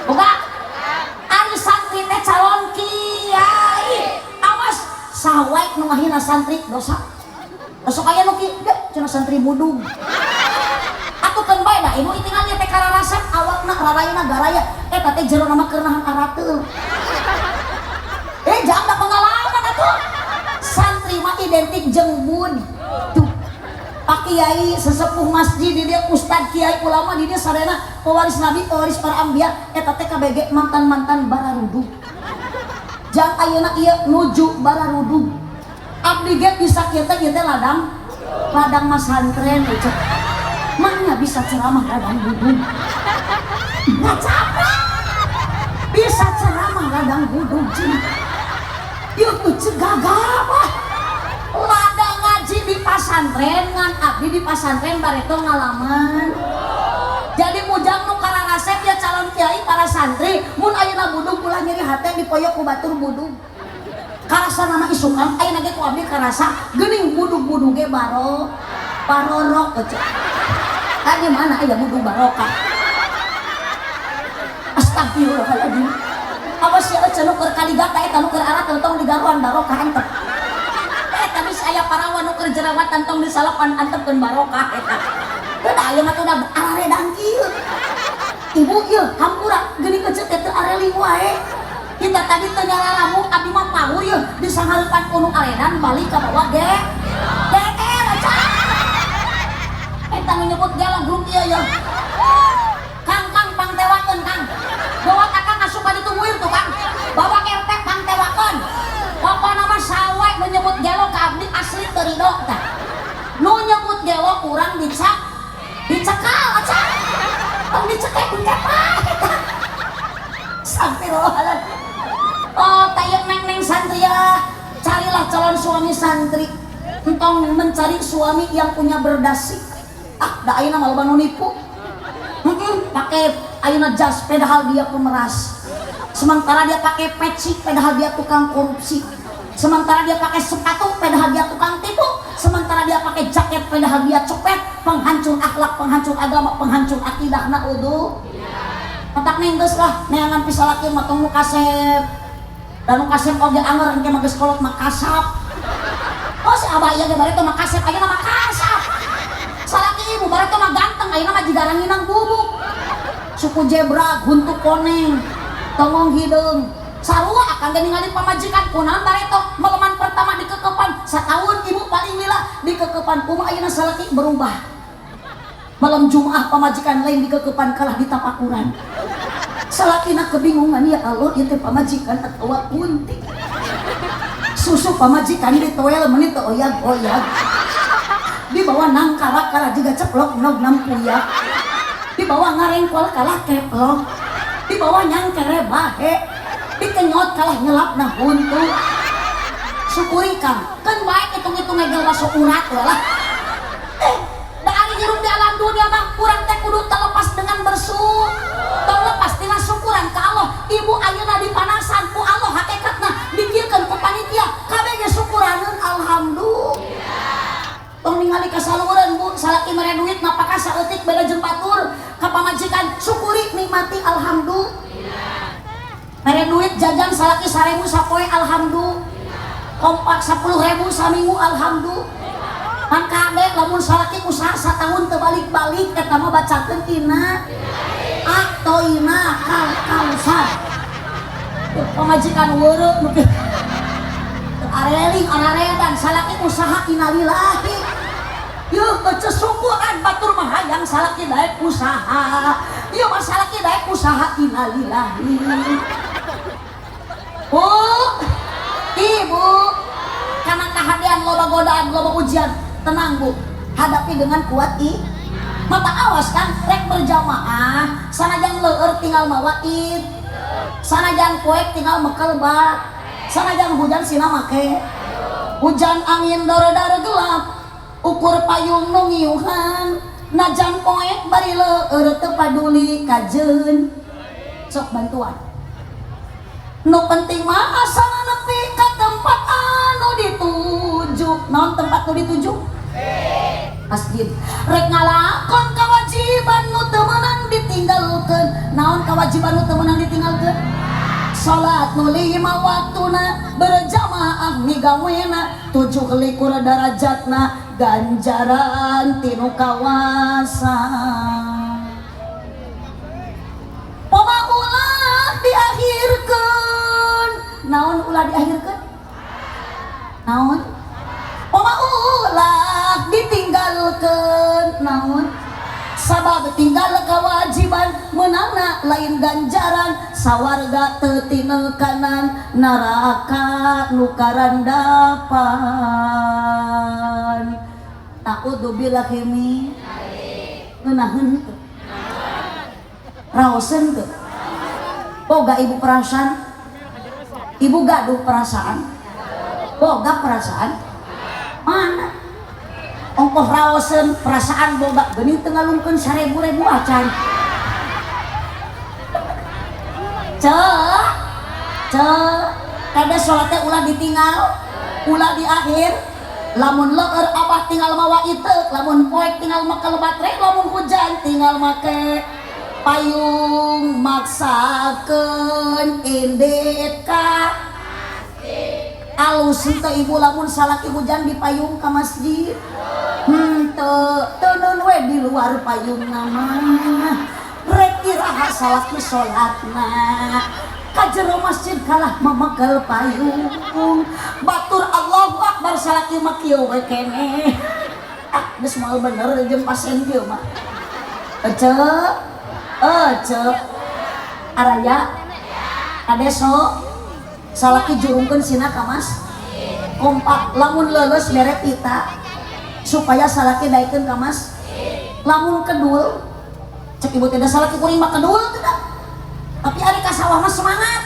Boga ari santri teh calon kiai. Awas saha wae nu ngahina santri dosa. Sok aya nu ki cenah santri budug. Atuh keun bae da ibu tinggal teh kararasep awakna rarayna garaya eta teh jero nama keur nahan arateul. Eh, jangan pengalaman atuh. Santri mah identik jeung bud. Tuh. Pak Kiai sesepuh masjid di dia, ustad, kiai, ulama di dia sarena pewaris nabi, pewaris para anbiya, eta teh KBG mantan-mantan bararudug. Jang ayeuna ieu nuju bararudug. Abdi ge bisa kieu teh, ieu teh ladang ladang masantren ucap. Mana bisa ceramah ladang budug. Nggak capek. Bisa ceramah ladang budug cing. Yuk tuh gagap ah. Ladang ngaji di pasantren ngan abdi di pasantren bareto ngalaman. Jadi mujang nu kararasep ya calon kiai, para santri, mun ayeuna budug ulah nyeri hate dipoyok ku batur budug. Karasa nama isukan ayeuna ge ku abdi karasa geuning budug-budug ge baro barorok ece. Tadi mana aya budug barokah? Astagfirullahaladzim. Awas ya ece nu keur kaligata eta nu keur arat tong digaruan, barokah antep. Eta bisa aya parawan nu keur jerawatan tong disalapan, antepkeun barokah eta. Teu da ayeuna teh udah araredang kieu. Ibu ieu hampura geuning ece teh teu areling wae. Kita tadi teu nyararamu abdi mah power ieu di sanghareupan ku nu aredan balik ka bawah ge. GR ece. Eta nu nyebut gelo grup ieu ya. Kang, Kang, pangtewakeun Kang. Bawa Kakang asup ka ditu muir tuh Kang. Bawa RT pangtewakeun. teu ridho tah. Nu nyebut gelo kurang dicekal acan. Tong dicekek engke. Astagfirullahaladzim. Oh, tayo neng-neng santri ya. Carilah calon suami santri. Entong mencari suami yang punya berdasi. Ah, da ayeuna mah loba nu nipu. Pakai ayeuna jas padahal dia pemeras. Sementara dia pakai peci padahal dia tukang korupsi. Sementara dia pakai sepatu padahal dia tukang tipu. Sementara dia pakai jaket padahal dia copet, penghancur akhlak, penghancur agama, penghancur akidah, naudzu. Matak neng geus lah, neangan pisalaki mah tong nu kasep. Dan nu kasep oge anger engke mah geus kolot mah kasap. Oh, si abah ieu ge bareto mah kasep, ayeuna mah kasap. Salaki ibu bareto mah ganteng, ayeuna mah jiga ranginang bubuk. Suku jebrak, huntu koneng, tongong hideung. Sarua akan ge ningali pamajikan kunaon bareto meleman pertama dikekepan setahun ibu paling lila dikekepan kumaha ayeuna salaki berubah. Malam Jumat pamajikan lain dikekepan kalah ditapakuran. Salakina kebingungan, ya Allah, ieu teh pamajikan atawa kunti. Susu pamajikan ditoel meuni teu oyag-oyag. Dibawa nangkarak kalah jiga ceplok nog nampuyak. Dibawa ngarengkol kalah keplok. Dibawa nyangkere bahe. Dikenyot kalah nyelapna huntu. Syukuri Kang, kan baik hitung-hitung ngegel masuk urat lah. Da ari hirup di alam dunia mah urang teh kudu terlepas dengan bersyukur. Tong lepas tina syukuran ka Allah. Ibu ayeuna dipanasan ku Allah, hakikatna dikirkeun ku panitia. Kabeh ge syukuraneun alhamdulillah. Tong ningali kasaluhureun Bu, salaki mere duit napakah saeutik beda jeung batur ka pamajikan, syukuri, nikmati, alhamdulillah. Mere duit jajan salaki 1.000 sapoe, alhamdulillah. Kompak 10.000 saminggu, alhamdulillah. Kan kade lamun salaki usaha satahun teu balik-balik, eta mah bacakeun inna a'toina kal kausar. Pamajikan weureu nu areling araredan salaki usaha, innalillahi. Yeuh, ece syukuran, batur mah hayang salaki daek usaha. Ieu mah salaki daek usaha, innalillahi. Bu, ibu, karena kahadean loba godaan, loba ujian, tenang Bu, hadapi dengan kuat i. Mata awas kan, rek berjamaah, sanajan leur tinggal mawa id, sanajan poek tinggal mekel bat, sanajan hujan sina make, hujan angin doro-doro gelap, ukur payung nu ngiuhan, najan poek bari leur teu paduli kajeun, sok bantuan. Nu penting mah asal nepi ka tempat anu dituju. Naon tempat nu dituju? Masjid. Rek ngalakon kewajiban nu teu meunang ditinggalkeun. Naon kewajiban nu teu meunang ditinggalkeun? Salat nu lima waktuna berjamaah migawena 27 darajatna ganjaran tinu kawasa. Poma ulah diakhirkeun. Naon ulah diakhirkeun? Naon? Poma ulah ditinggalkeun. Naon? Sabab tinggal kewajiban menangna lain ganjaran sawarga teu tinekanan neraka nu karandapan. Naudzubillahi min ngeunaheun teu? Raoseun teu? Boga ibu perasaan? Ibu gaduh perasaan? Boga perasaan? Mana? Ongkoh raoseun perasaan boga geuning teu ngalungkeun 1.000 ribu acan. Cek, cek, kada sholatnya ulah ditinggal, ulah di akhir. Lamun leur abah tinggal mawa itu, lamun poek tinggal make baterai, lamun hujan tinggal make payung, maksakeun indit ka alus teu ibu lamun salaki hujan di payung ka masjid? Henteu, teu we di luar payung mah. Rek iraha salaki salatna? Ka jero masjid kalah memekel payung. Batur Allahu Akbar salaki mah kieu we keneh. Ah, geus moal bener jeung pasien kieu mah. Ece, ece, araya, adeso, salaki jurungkeun sina ka mas. Kompak. Lamun leuleus mere pita supaya salaki daekeun ka mas. Lamun kedul, cek ibu teh da salaki kuring mah kedul teh da. Tapi ari ka sawah mah semangat.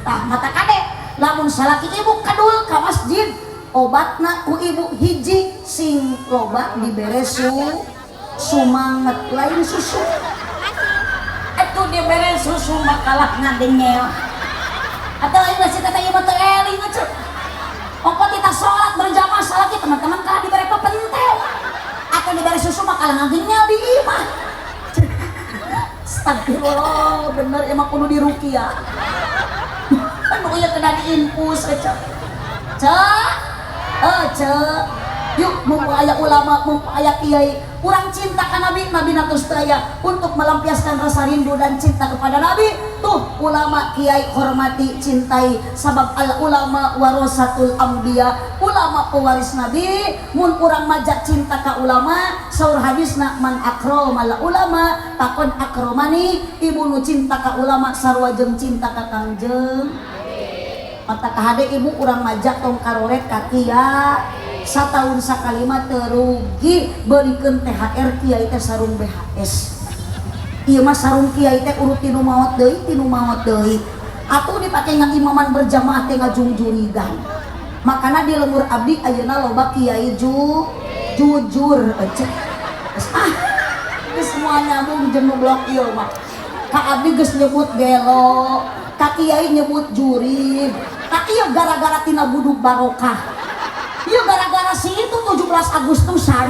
Tah mata kade, lamun salaki ibu kedul ka masjid, obatna ku ibu hiji, sing loba dibere sumanget, lain susu. Atuh dibere susu makalah ngadengel. Atau ayo masih kata ieu mah teu eling atuh. Ongko kita sholat berjamaah salaki teman-teman kalah dibere pepentel. Atau dibere susu makalah ngagenyel di imah. Astagfirullah, bener emang kudu diruqyah. Anu ieu kena diinfus cek. Cek. Eh cek. Yuk mumpung aya ulama, mumpung aya kiai, urang cinta ka Nabi, Nabi natus teu aya untuk melampiaskan rasa rindu dan cinta kepada Nabi. Tuh ulama kiai hormati, cintai, sabab al ulama warasatul anbiya, ulama pewaris Nabi. Mun urang majak cinta ka ulama, saur hadisna man akramal ulama faqod akromani, ibu nu cinta ka ulama sarua jeung cinta ka Kangjeng. Mata kahade ibu urang majak tong karoret ka kiai. Satahun sakali mah teu rugi beulikeun THR kiai teh sarung BHS. Ieu mah sarung kiai teh urut tinu maot deui, tinu maot deui. Atuh dipake ngaimaman berjamaah teh ngajungjurigan. Makana di lembur abdi ayeuna loba kiai jujur ece. Geus ah, geus moal nyambung jeung nu blok ieu mah. Ka abdi geus nyebut gelo, ka kiai nyebut jurig. Ka ieu gara-gara tina buduk barokah. Ieu gara-gara si itu 17 Agustusan,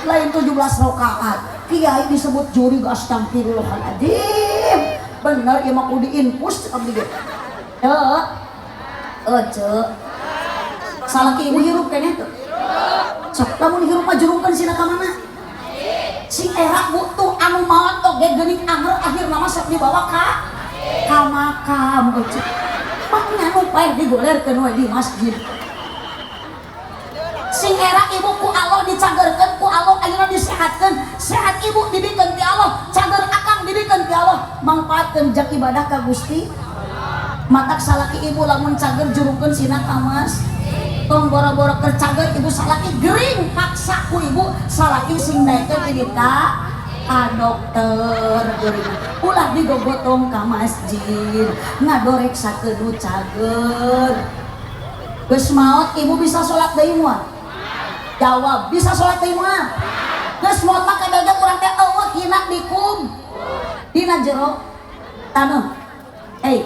lain 17 rakaat. Kiai disebut jurig, astagfirullahaladzim. Bener ieu mah kudu diinfus abdi ge. Cek. Eh cek. Salaki ibu hirup keneh teu? Sok lamun hirup mah jurungkeun sina ka mana? Sing era bu tuh anu maot oge geuning anger akhirna mah sok dibawa ka makam eueuh. Maknya nu paeh digolerkeun we di masjid. Sing era ibu ku Allah dicagerkeun, ku Allah ayeuna disehatkeun. Sehat ibu dibikeun ti Allah, cager akang dibikeun ti Allah, mangpaatkeun jak ibadah ka Gusti. Matak salaki ibu lamun cager jurungkeun sina ka mas. Tong boro-boro keur cager ibu salaki gering paksa ku ibu salaki sing daekeun ini ka dokter geuring. Ulah digogotong ka masjid, ngadorek sakedu cager. Geus maot ibu bisa salat deui moal? Jawab, bisa salat deui moal? Geus maot mah kabeh urang teh eueuh hina dikum. Dina jero taneuh. Eh,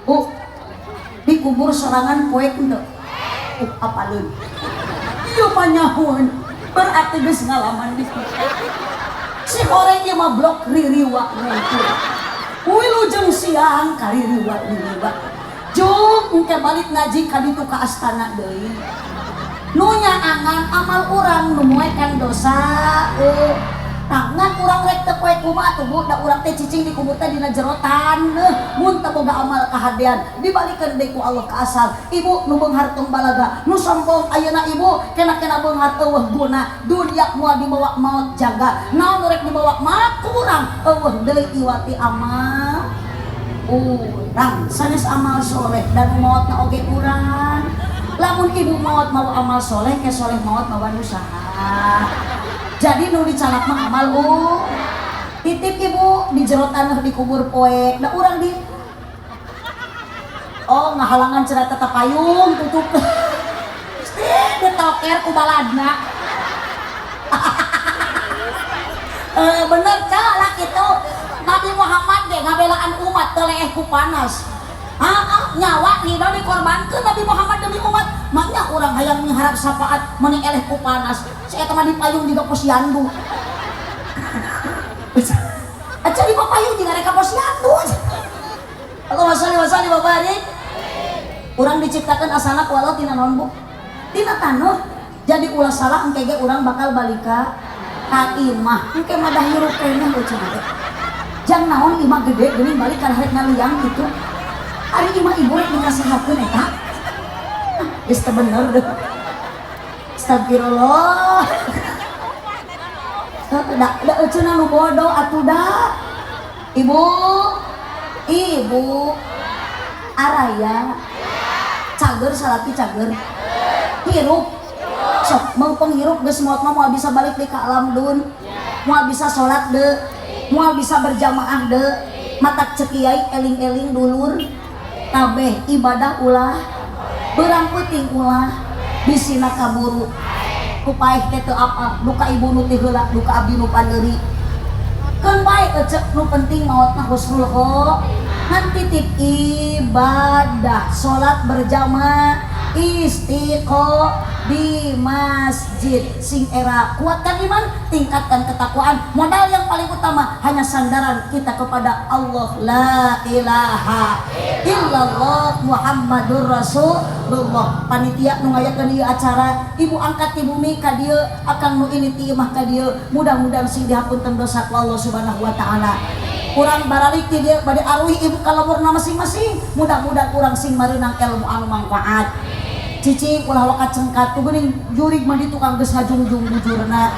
Bu, dikubur sorangan poek henteu? Apaleun. Ieu mah nyahoeun. Berarti geus ngalaman dikubur. Si horeng ieu mah blok ririwa ngumpul. Wilujeng siang kaririwa ririwa. Jung engke balik ngaji ka ditu ka astana deui. Nu nyaangan amal urang nu moekan dosa tangan urang rek teu poe kumaha atuh Bu, da urang teh cicing di kubur teh dina jero taneuh. Mun teu boga amal kahadean dibalikeun deui ku Allah ka asal. Ibu nu beunghar tong balaga, nu sombong ayeuna ibu kena-kena beunghar eueuh guna. Dunia moal dibawa maot jaga. Naon nu rek dibawa maot ku urang eueuh deui iwati amal urang. Sanes amal soleh dan maotna oge urang. Lamun ibu maot mau amal soleh, ke soleh maot mawa nu saha. Jadi nu dicalak mah amal titip ibu di jero tanah dikubur poek da urang di oh ngahalangan cenah tetep payung tutup. Ditoker ku baladna. Bener cah kitu. Nabi Muhammad ge ngabelaan umat teu leeh ku panas. Ah, nyawa ridho dikorbankeun Nabi Muhammad demi umat. Maknya urang hayang miharap syafaat meni eleh ku panas. Si eta mah dipayung juga posyandu. Aca di payung juga reka posyandu. Allahumma sholli wa sallim wa barik. Urang diciptakan asalna ku Allah tina naon Bu? Tina taneuh. Jadi ulah salah engke ge urang bakal balik ka imah. Engke mah dah hirup keneh we cenah teh. Jang naon imah gede geuning balik ka rek ngaliang kitu. Ari imah ibu rek dikasehatkeun eta. Geus teu bener deh. Astagfirullah. Da da euceuna nu bodoh atuh da. Ibu, ibu araya cager. Cager salaki cager. Hirup. Sok mau penghirup geus maot mah moal bisa balik deui ka alam dun. Moal bisa salat deui, moal bisa berjamaah deui. Matak cek kiai eling-eling dulur. Kabeh ibadah ulah, beurang peuting ulah, bisina kaburu. Ku paeh teh teu apal, duka ibu nu ti heula, duka abdi nu pandeuri. Keun bae ecek nu penting maotna husnul khotimah. Titip ibadah, salat berjamaah, istiqomah di masjid, sing era kuatkan iman, tingkatkan ketakwaan. Modal yang paling utama hanya sandaran kita kepada Allah, la ilaha illallah Muhammadur Rasulullah. Panitia nu ngayakeun ieu acara, ibu angkat ti bumi ka dieu, akang nu ini ti imah ka dieu, mudah-mudahan sing dihapunten dosa ku Allah Subhanahu wa taala. Urang baralik ti dieu bade aruih ibu ka lemburna masing-masing, mudah-mudahan urang sing mareunang ilmu anu manfaat. Cicing ulah waka cengkat tuh geuning jurig mah di tukang geus ngajungjung bujurna.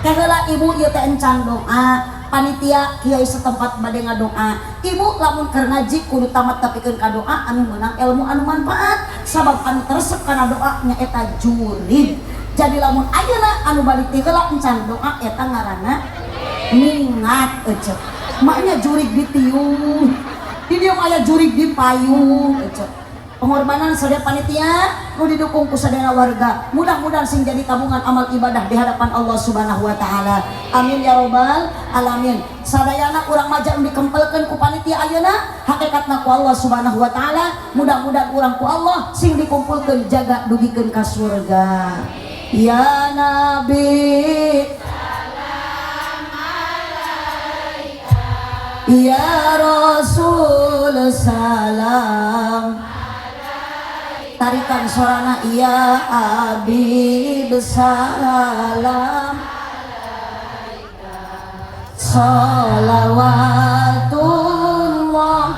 Kaheula ibu ieu teh encan doa, panitia kiai setempat bade ngadoa. Ibu lamun keur ngaji kudu tamat tepikeun ka doa anu meunang ilmu anu manfaat, sabab anu teresep kana doa nyaeta jurig. Jadi lamun ayeuna anu balik ti heula encan doa eta ngaranna mingat ecek. Maknya jurig ditiung. Di dieu mah aya jurig di payung ecek. Pengorbanan sadaya panitia nu didukung ku sadaya warga, mudah-mudahan sing jadi tabungan amal ibadah di hadapan Allah Subhanahu wa taala. Amin ya robbal alamin. Sadayana urang maja nu dikempelkeun ku panitia ayeuna hakikatna ku Allah Subhanahu wa taala, mudah-mudahan urang ku Allah sing dikumpulkeun jaga dugikeun ka surga. Ya Nabi, ya Rasul salam, tarikan sorana ya Habib salam, sholawatullah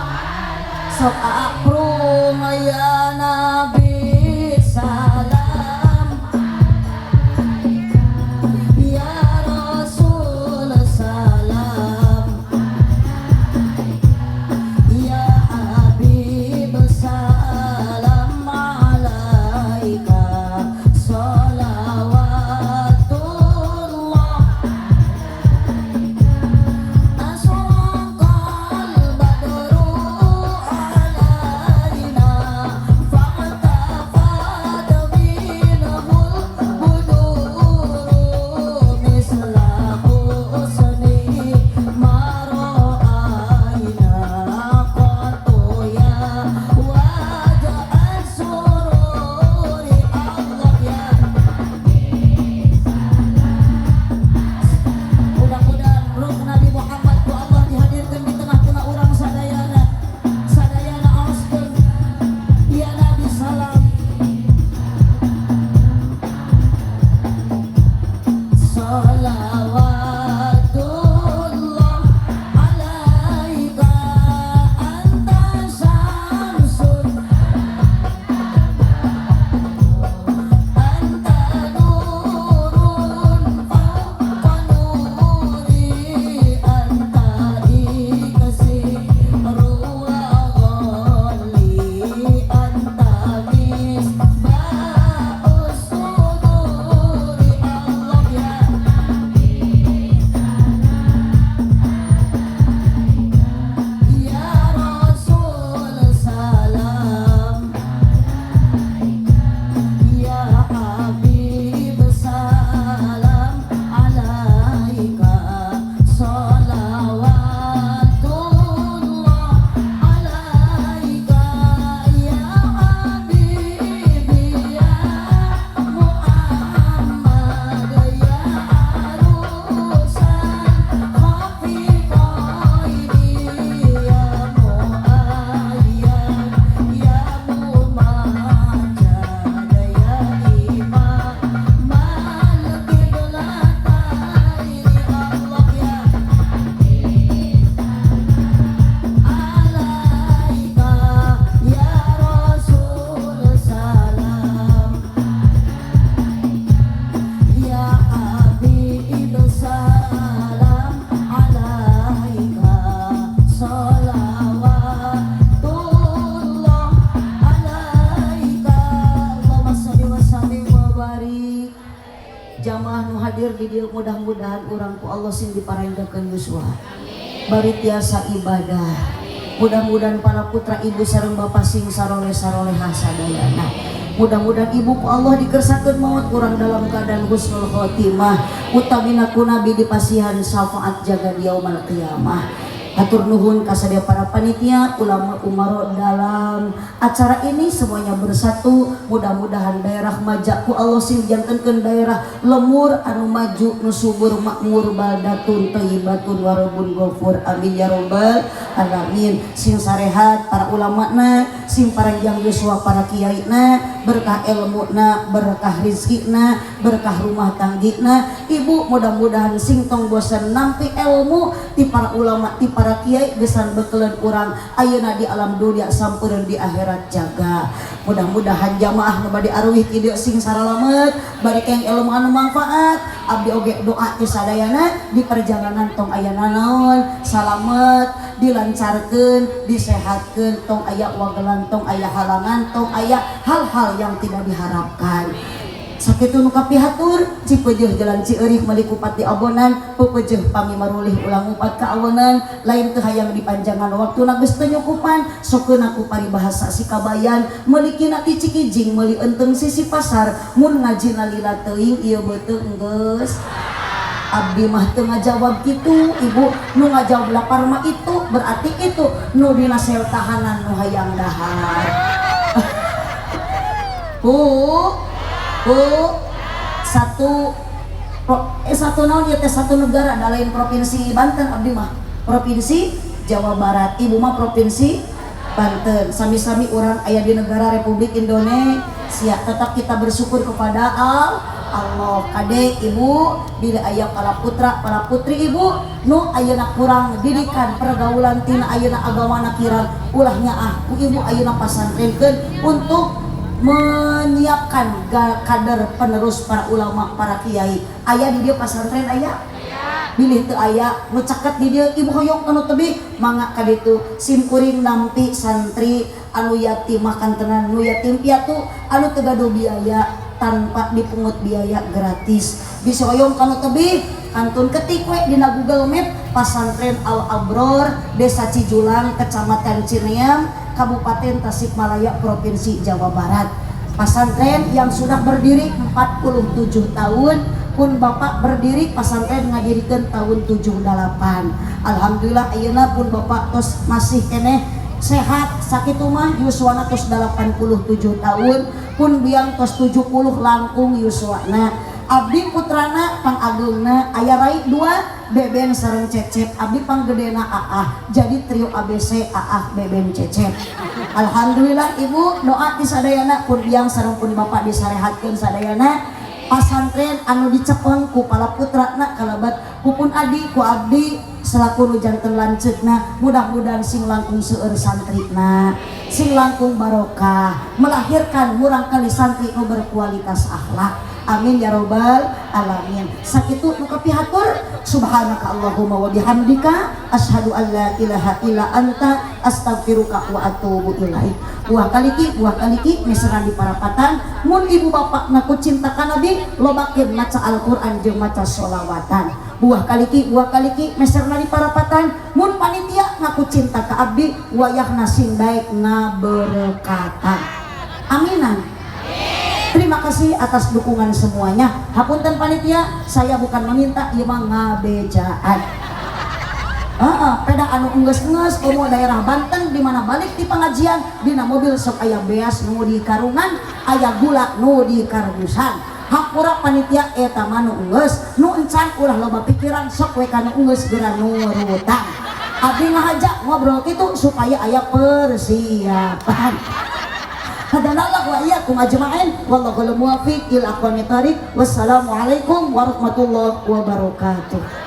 sok aprung ya Nabi salam, ya Rasul salam, ya Habib salam alaika, sholawatullah. Asraqal badru alaina. di dieu, mudah-mudahan urang ku Allah sing diparanggakeun yuswa. Bari tiasa ibadah. Mudah-mudahan para putra ibu sareng bapak sing saroleh-sarolehah sadayana. Mudah-mudahan ibu ku Allah dikersakeun maut urang dalam keadaan husnul khotimah. Utamina ku Nabi dipasihan syafaat jaga di yaumal qiyamah. Hatur nuhun kasadaya para panitia, ulama, umaro dalam acara ini semuanya bersatu. Mudah-mudahan daerah Maja ku Allah sing jantenkeun daerah lemur anu maju, nu subur, makmur, baldatun thayyibatun warabun ghafur. Amin ya robbal alamin. Sing sarehat para ulamana, sing paranjang yuswa para kiaina, berkah ilmuna, berkah rizkina, berkah rumah tanggina. Ibu mudah-mudahan sing tong bosan nampi ilmu ti para ulama, ti para kiai, gesan bekeleun urang ayeuna di alam dunia sampereun di akhirat jaga. Mudah-mudahan jamaah nu bade aruih ti dieu sing saralamet, bari keng ilmu anu manfaat. Abdi oge doa ti sadayana di perjalanan tong aya nanaon, salamet, dilancarkeun, disehatkeun, tong aya wagelan, tong aya halangan, tong aya hal-hal yang tidak diharapkan. Sakitu nu kapihatur, cipeujeuh jalan Cieurih meuli kupat di abonan, pepeujeuh pami marulih ulang ngupat ka awenan, lain teu hayang dipanjangan waktuna geus teu nyukupan, sokeun ku paribahasa si kabayan, meulikina ti Cikijing meuli eunteung sisi pasar, mun ngajina lila teuing ieu beuteung geus. Abdi mah teu ngajawab kitu, ibu nu ngajawab lapar mah itu berarti itu nu dina sel tahanan nu hayang dahar. Bu, Bu, satu satu naon ieu teh, satu negara da lain provinsi Banten, abdi mah provinsi Jawa Barat, ibu mah provinsi Banten, sami-sami urang aya di negara Republik Indonesia. Tetap kita bersyukur kepada Allah. Kade ibu, bila aya para putra para putri ibu nu ayeuna kurang didikan pergaulan tina ayeuna agamana kirang, ulah nyaah ku ibu ayeuna pasantrenkeun untuk menyiapkan kader penerus para ulama, para kiai. Aya di dieu pasantren? Aya. Bilih teu aya nu caket di dieu, ibu hoyong anu tebih, mangga ka ditu. Sim kuring nampi santri anu yatim makan tenan, nu yatim piatu, anu teu gaduh biaya, tanpa dipungut biaya, gratis. Bisa hoyong kanu tebih, kantun ketik we dina Google Map Pasantren Al Abror, Desa Cijulang, Kecamatan Cineam, Kabupaten Tasikmalaya, Provinsi Jawa Barat. Pasantren yang sudah berdiri 47 tahun. Pun bapak berdiri pasantren ngadirikeun tahun 78. Alhamdulillah ayeuna pun bapak tos masih keneh sehat sakitu mah, yuswana tos 87 tahun, pun biang tos 70 langkung yuswana. Abdi putrana pangageungna, aya rai dua, Beben sareng Cecep, abdi panggedena Aah, jadi trio ABC, Aah, Beben, Cecep. Alhamdulillah ibu doa di sadayana, pun biang sareng pun bapak disarehatkeun sadayana. Pasantren anu dicepeng ku para putrana kalabat ku pun adi ku abdi selaku nu janten lanceukna, mudah-mudahan sing langkung seueur santrina, sing langkung barokah, melahirkan murang kali santri nu berkualitas akhlak. Amin ya robbal alamin. Sakitu nu kapihatur. Subhanaka allahumma wa bihamdika, asyhadu an la ilaha illa anta, astaghfiruka wa atubu ilaik. Buah kaliki, buah kaliki misalkan di parapatan, mun ibu bapak ngaku cinta ka Nabi, lobakeun maca Al-Qur'an jeung maca sholawatan. Buah kaliki, buah kaliki meserna di parapatan, mun panitia ngaku cinta ka abdi, wayahna sing daek ngaberekatan. Aminan. Terima kasih atas dukungan semuanya. Hapunten panitia, saya bukan meminta, ieu mah ngabejaan. Heeh, peda anu enggeus-enggeus komo daerah Banten di mana balik di pengajian dina mobil sok aya beas nu di karungan, aya gula nu di karbusan. Hampura panitia, eta mah nu enggeus, nu encan ulah loba pikiran, sok we ka nu enggeus geura nurutan. Abdi ngahaja ngobrol kitu supaya aya persiapan. Hadanallah wa iyyakum ajma'in, wallahul muwaffiq ila aqwamit thariq. Wassalamualaikum warahmatullahi wabarakatuh.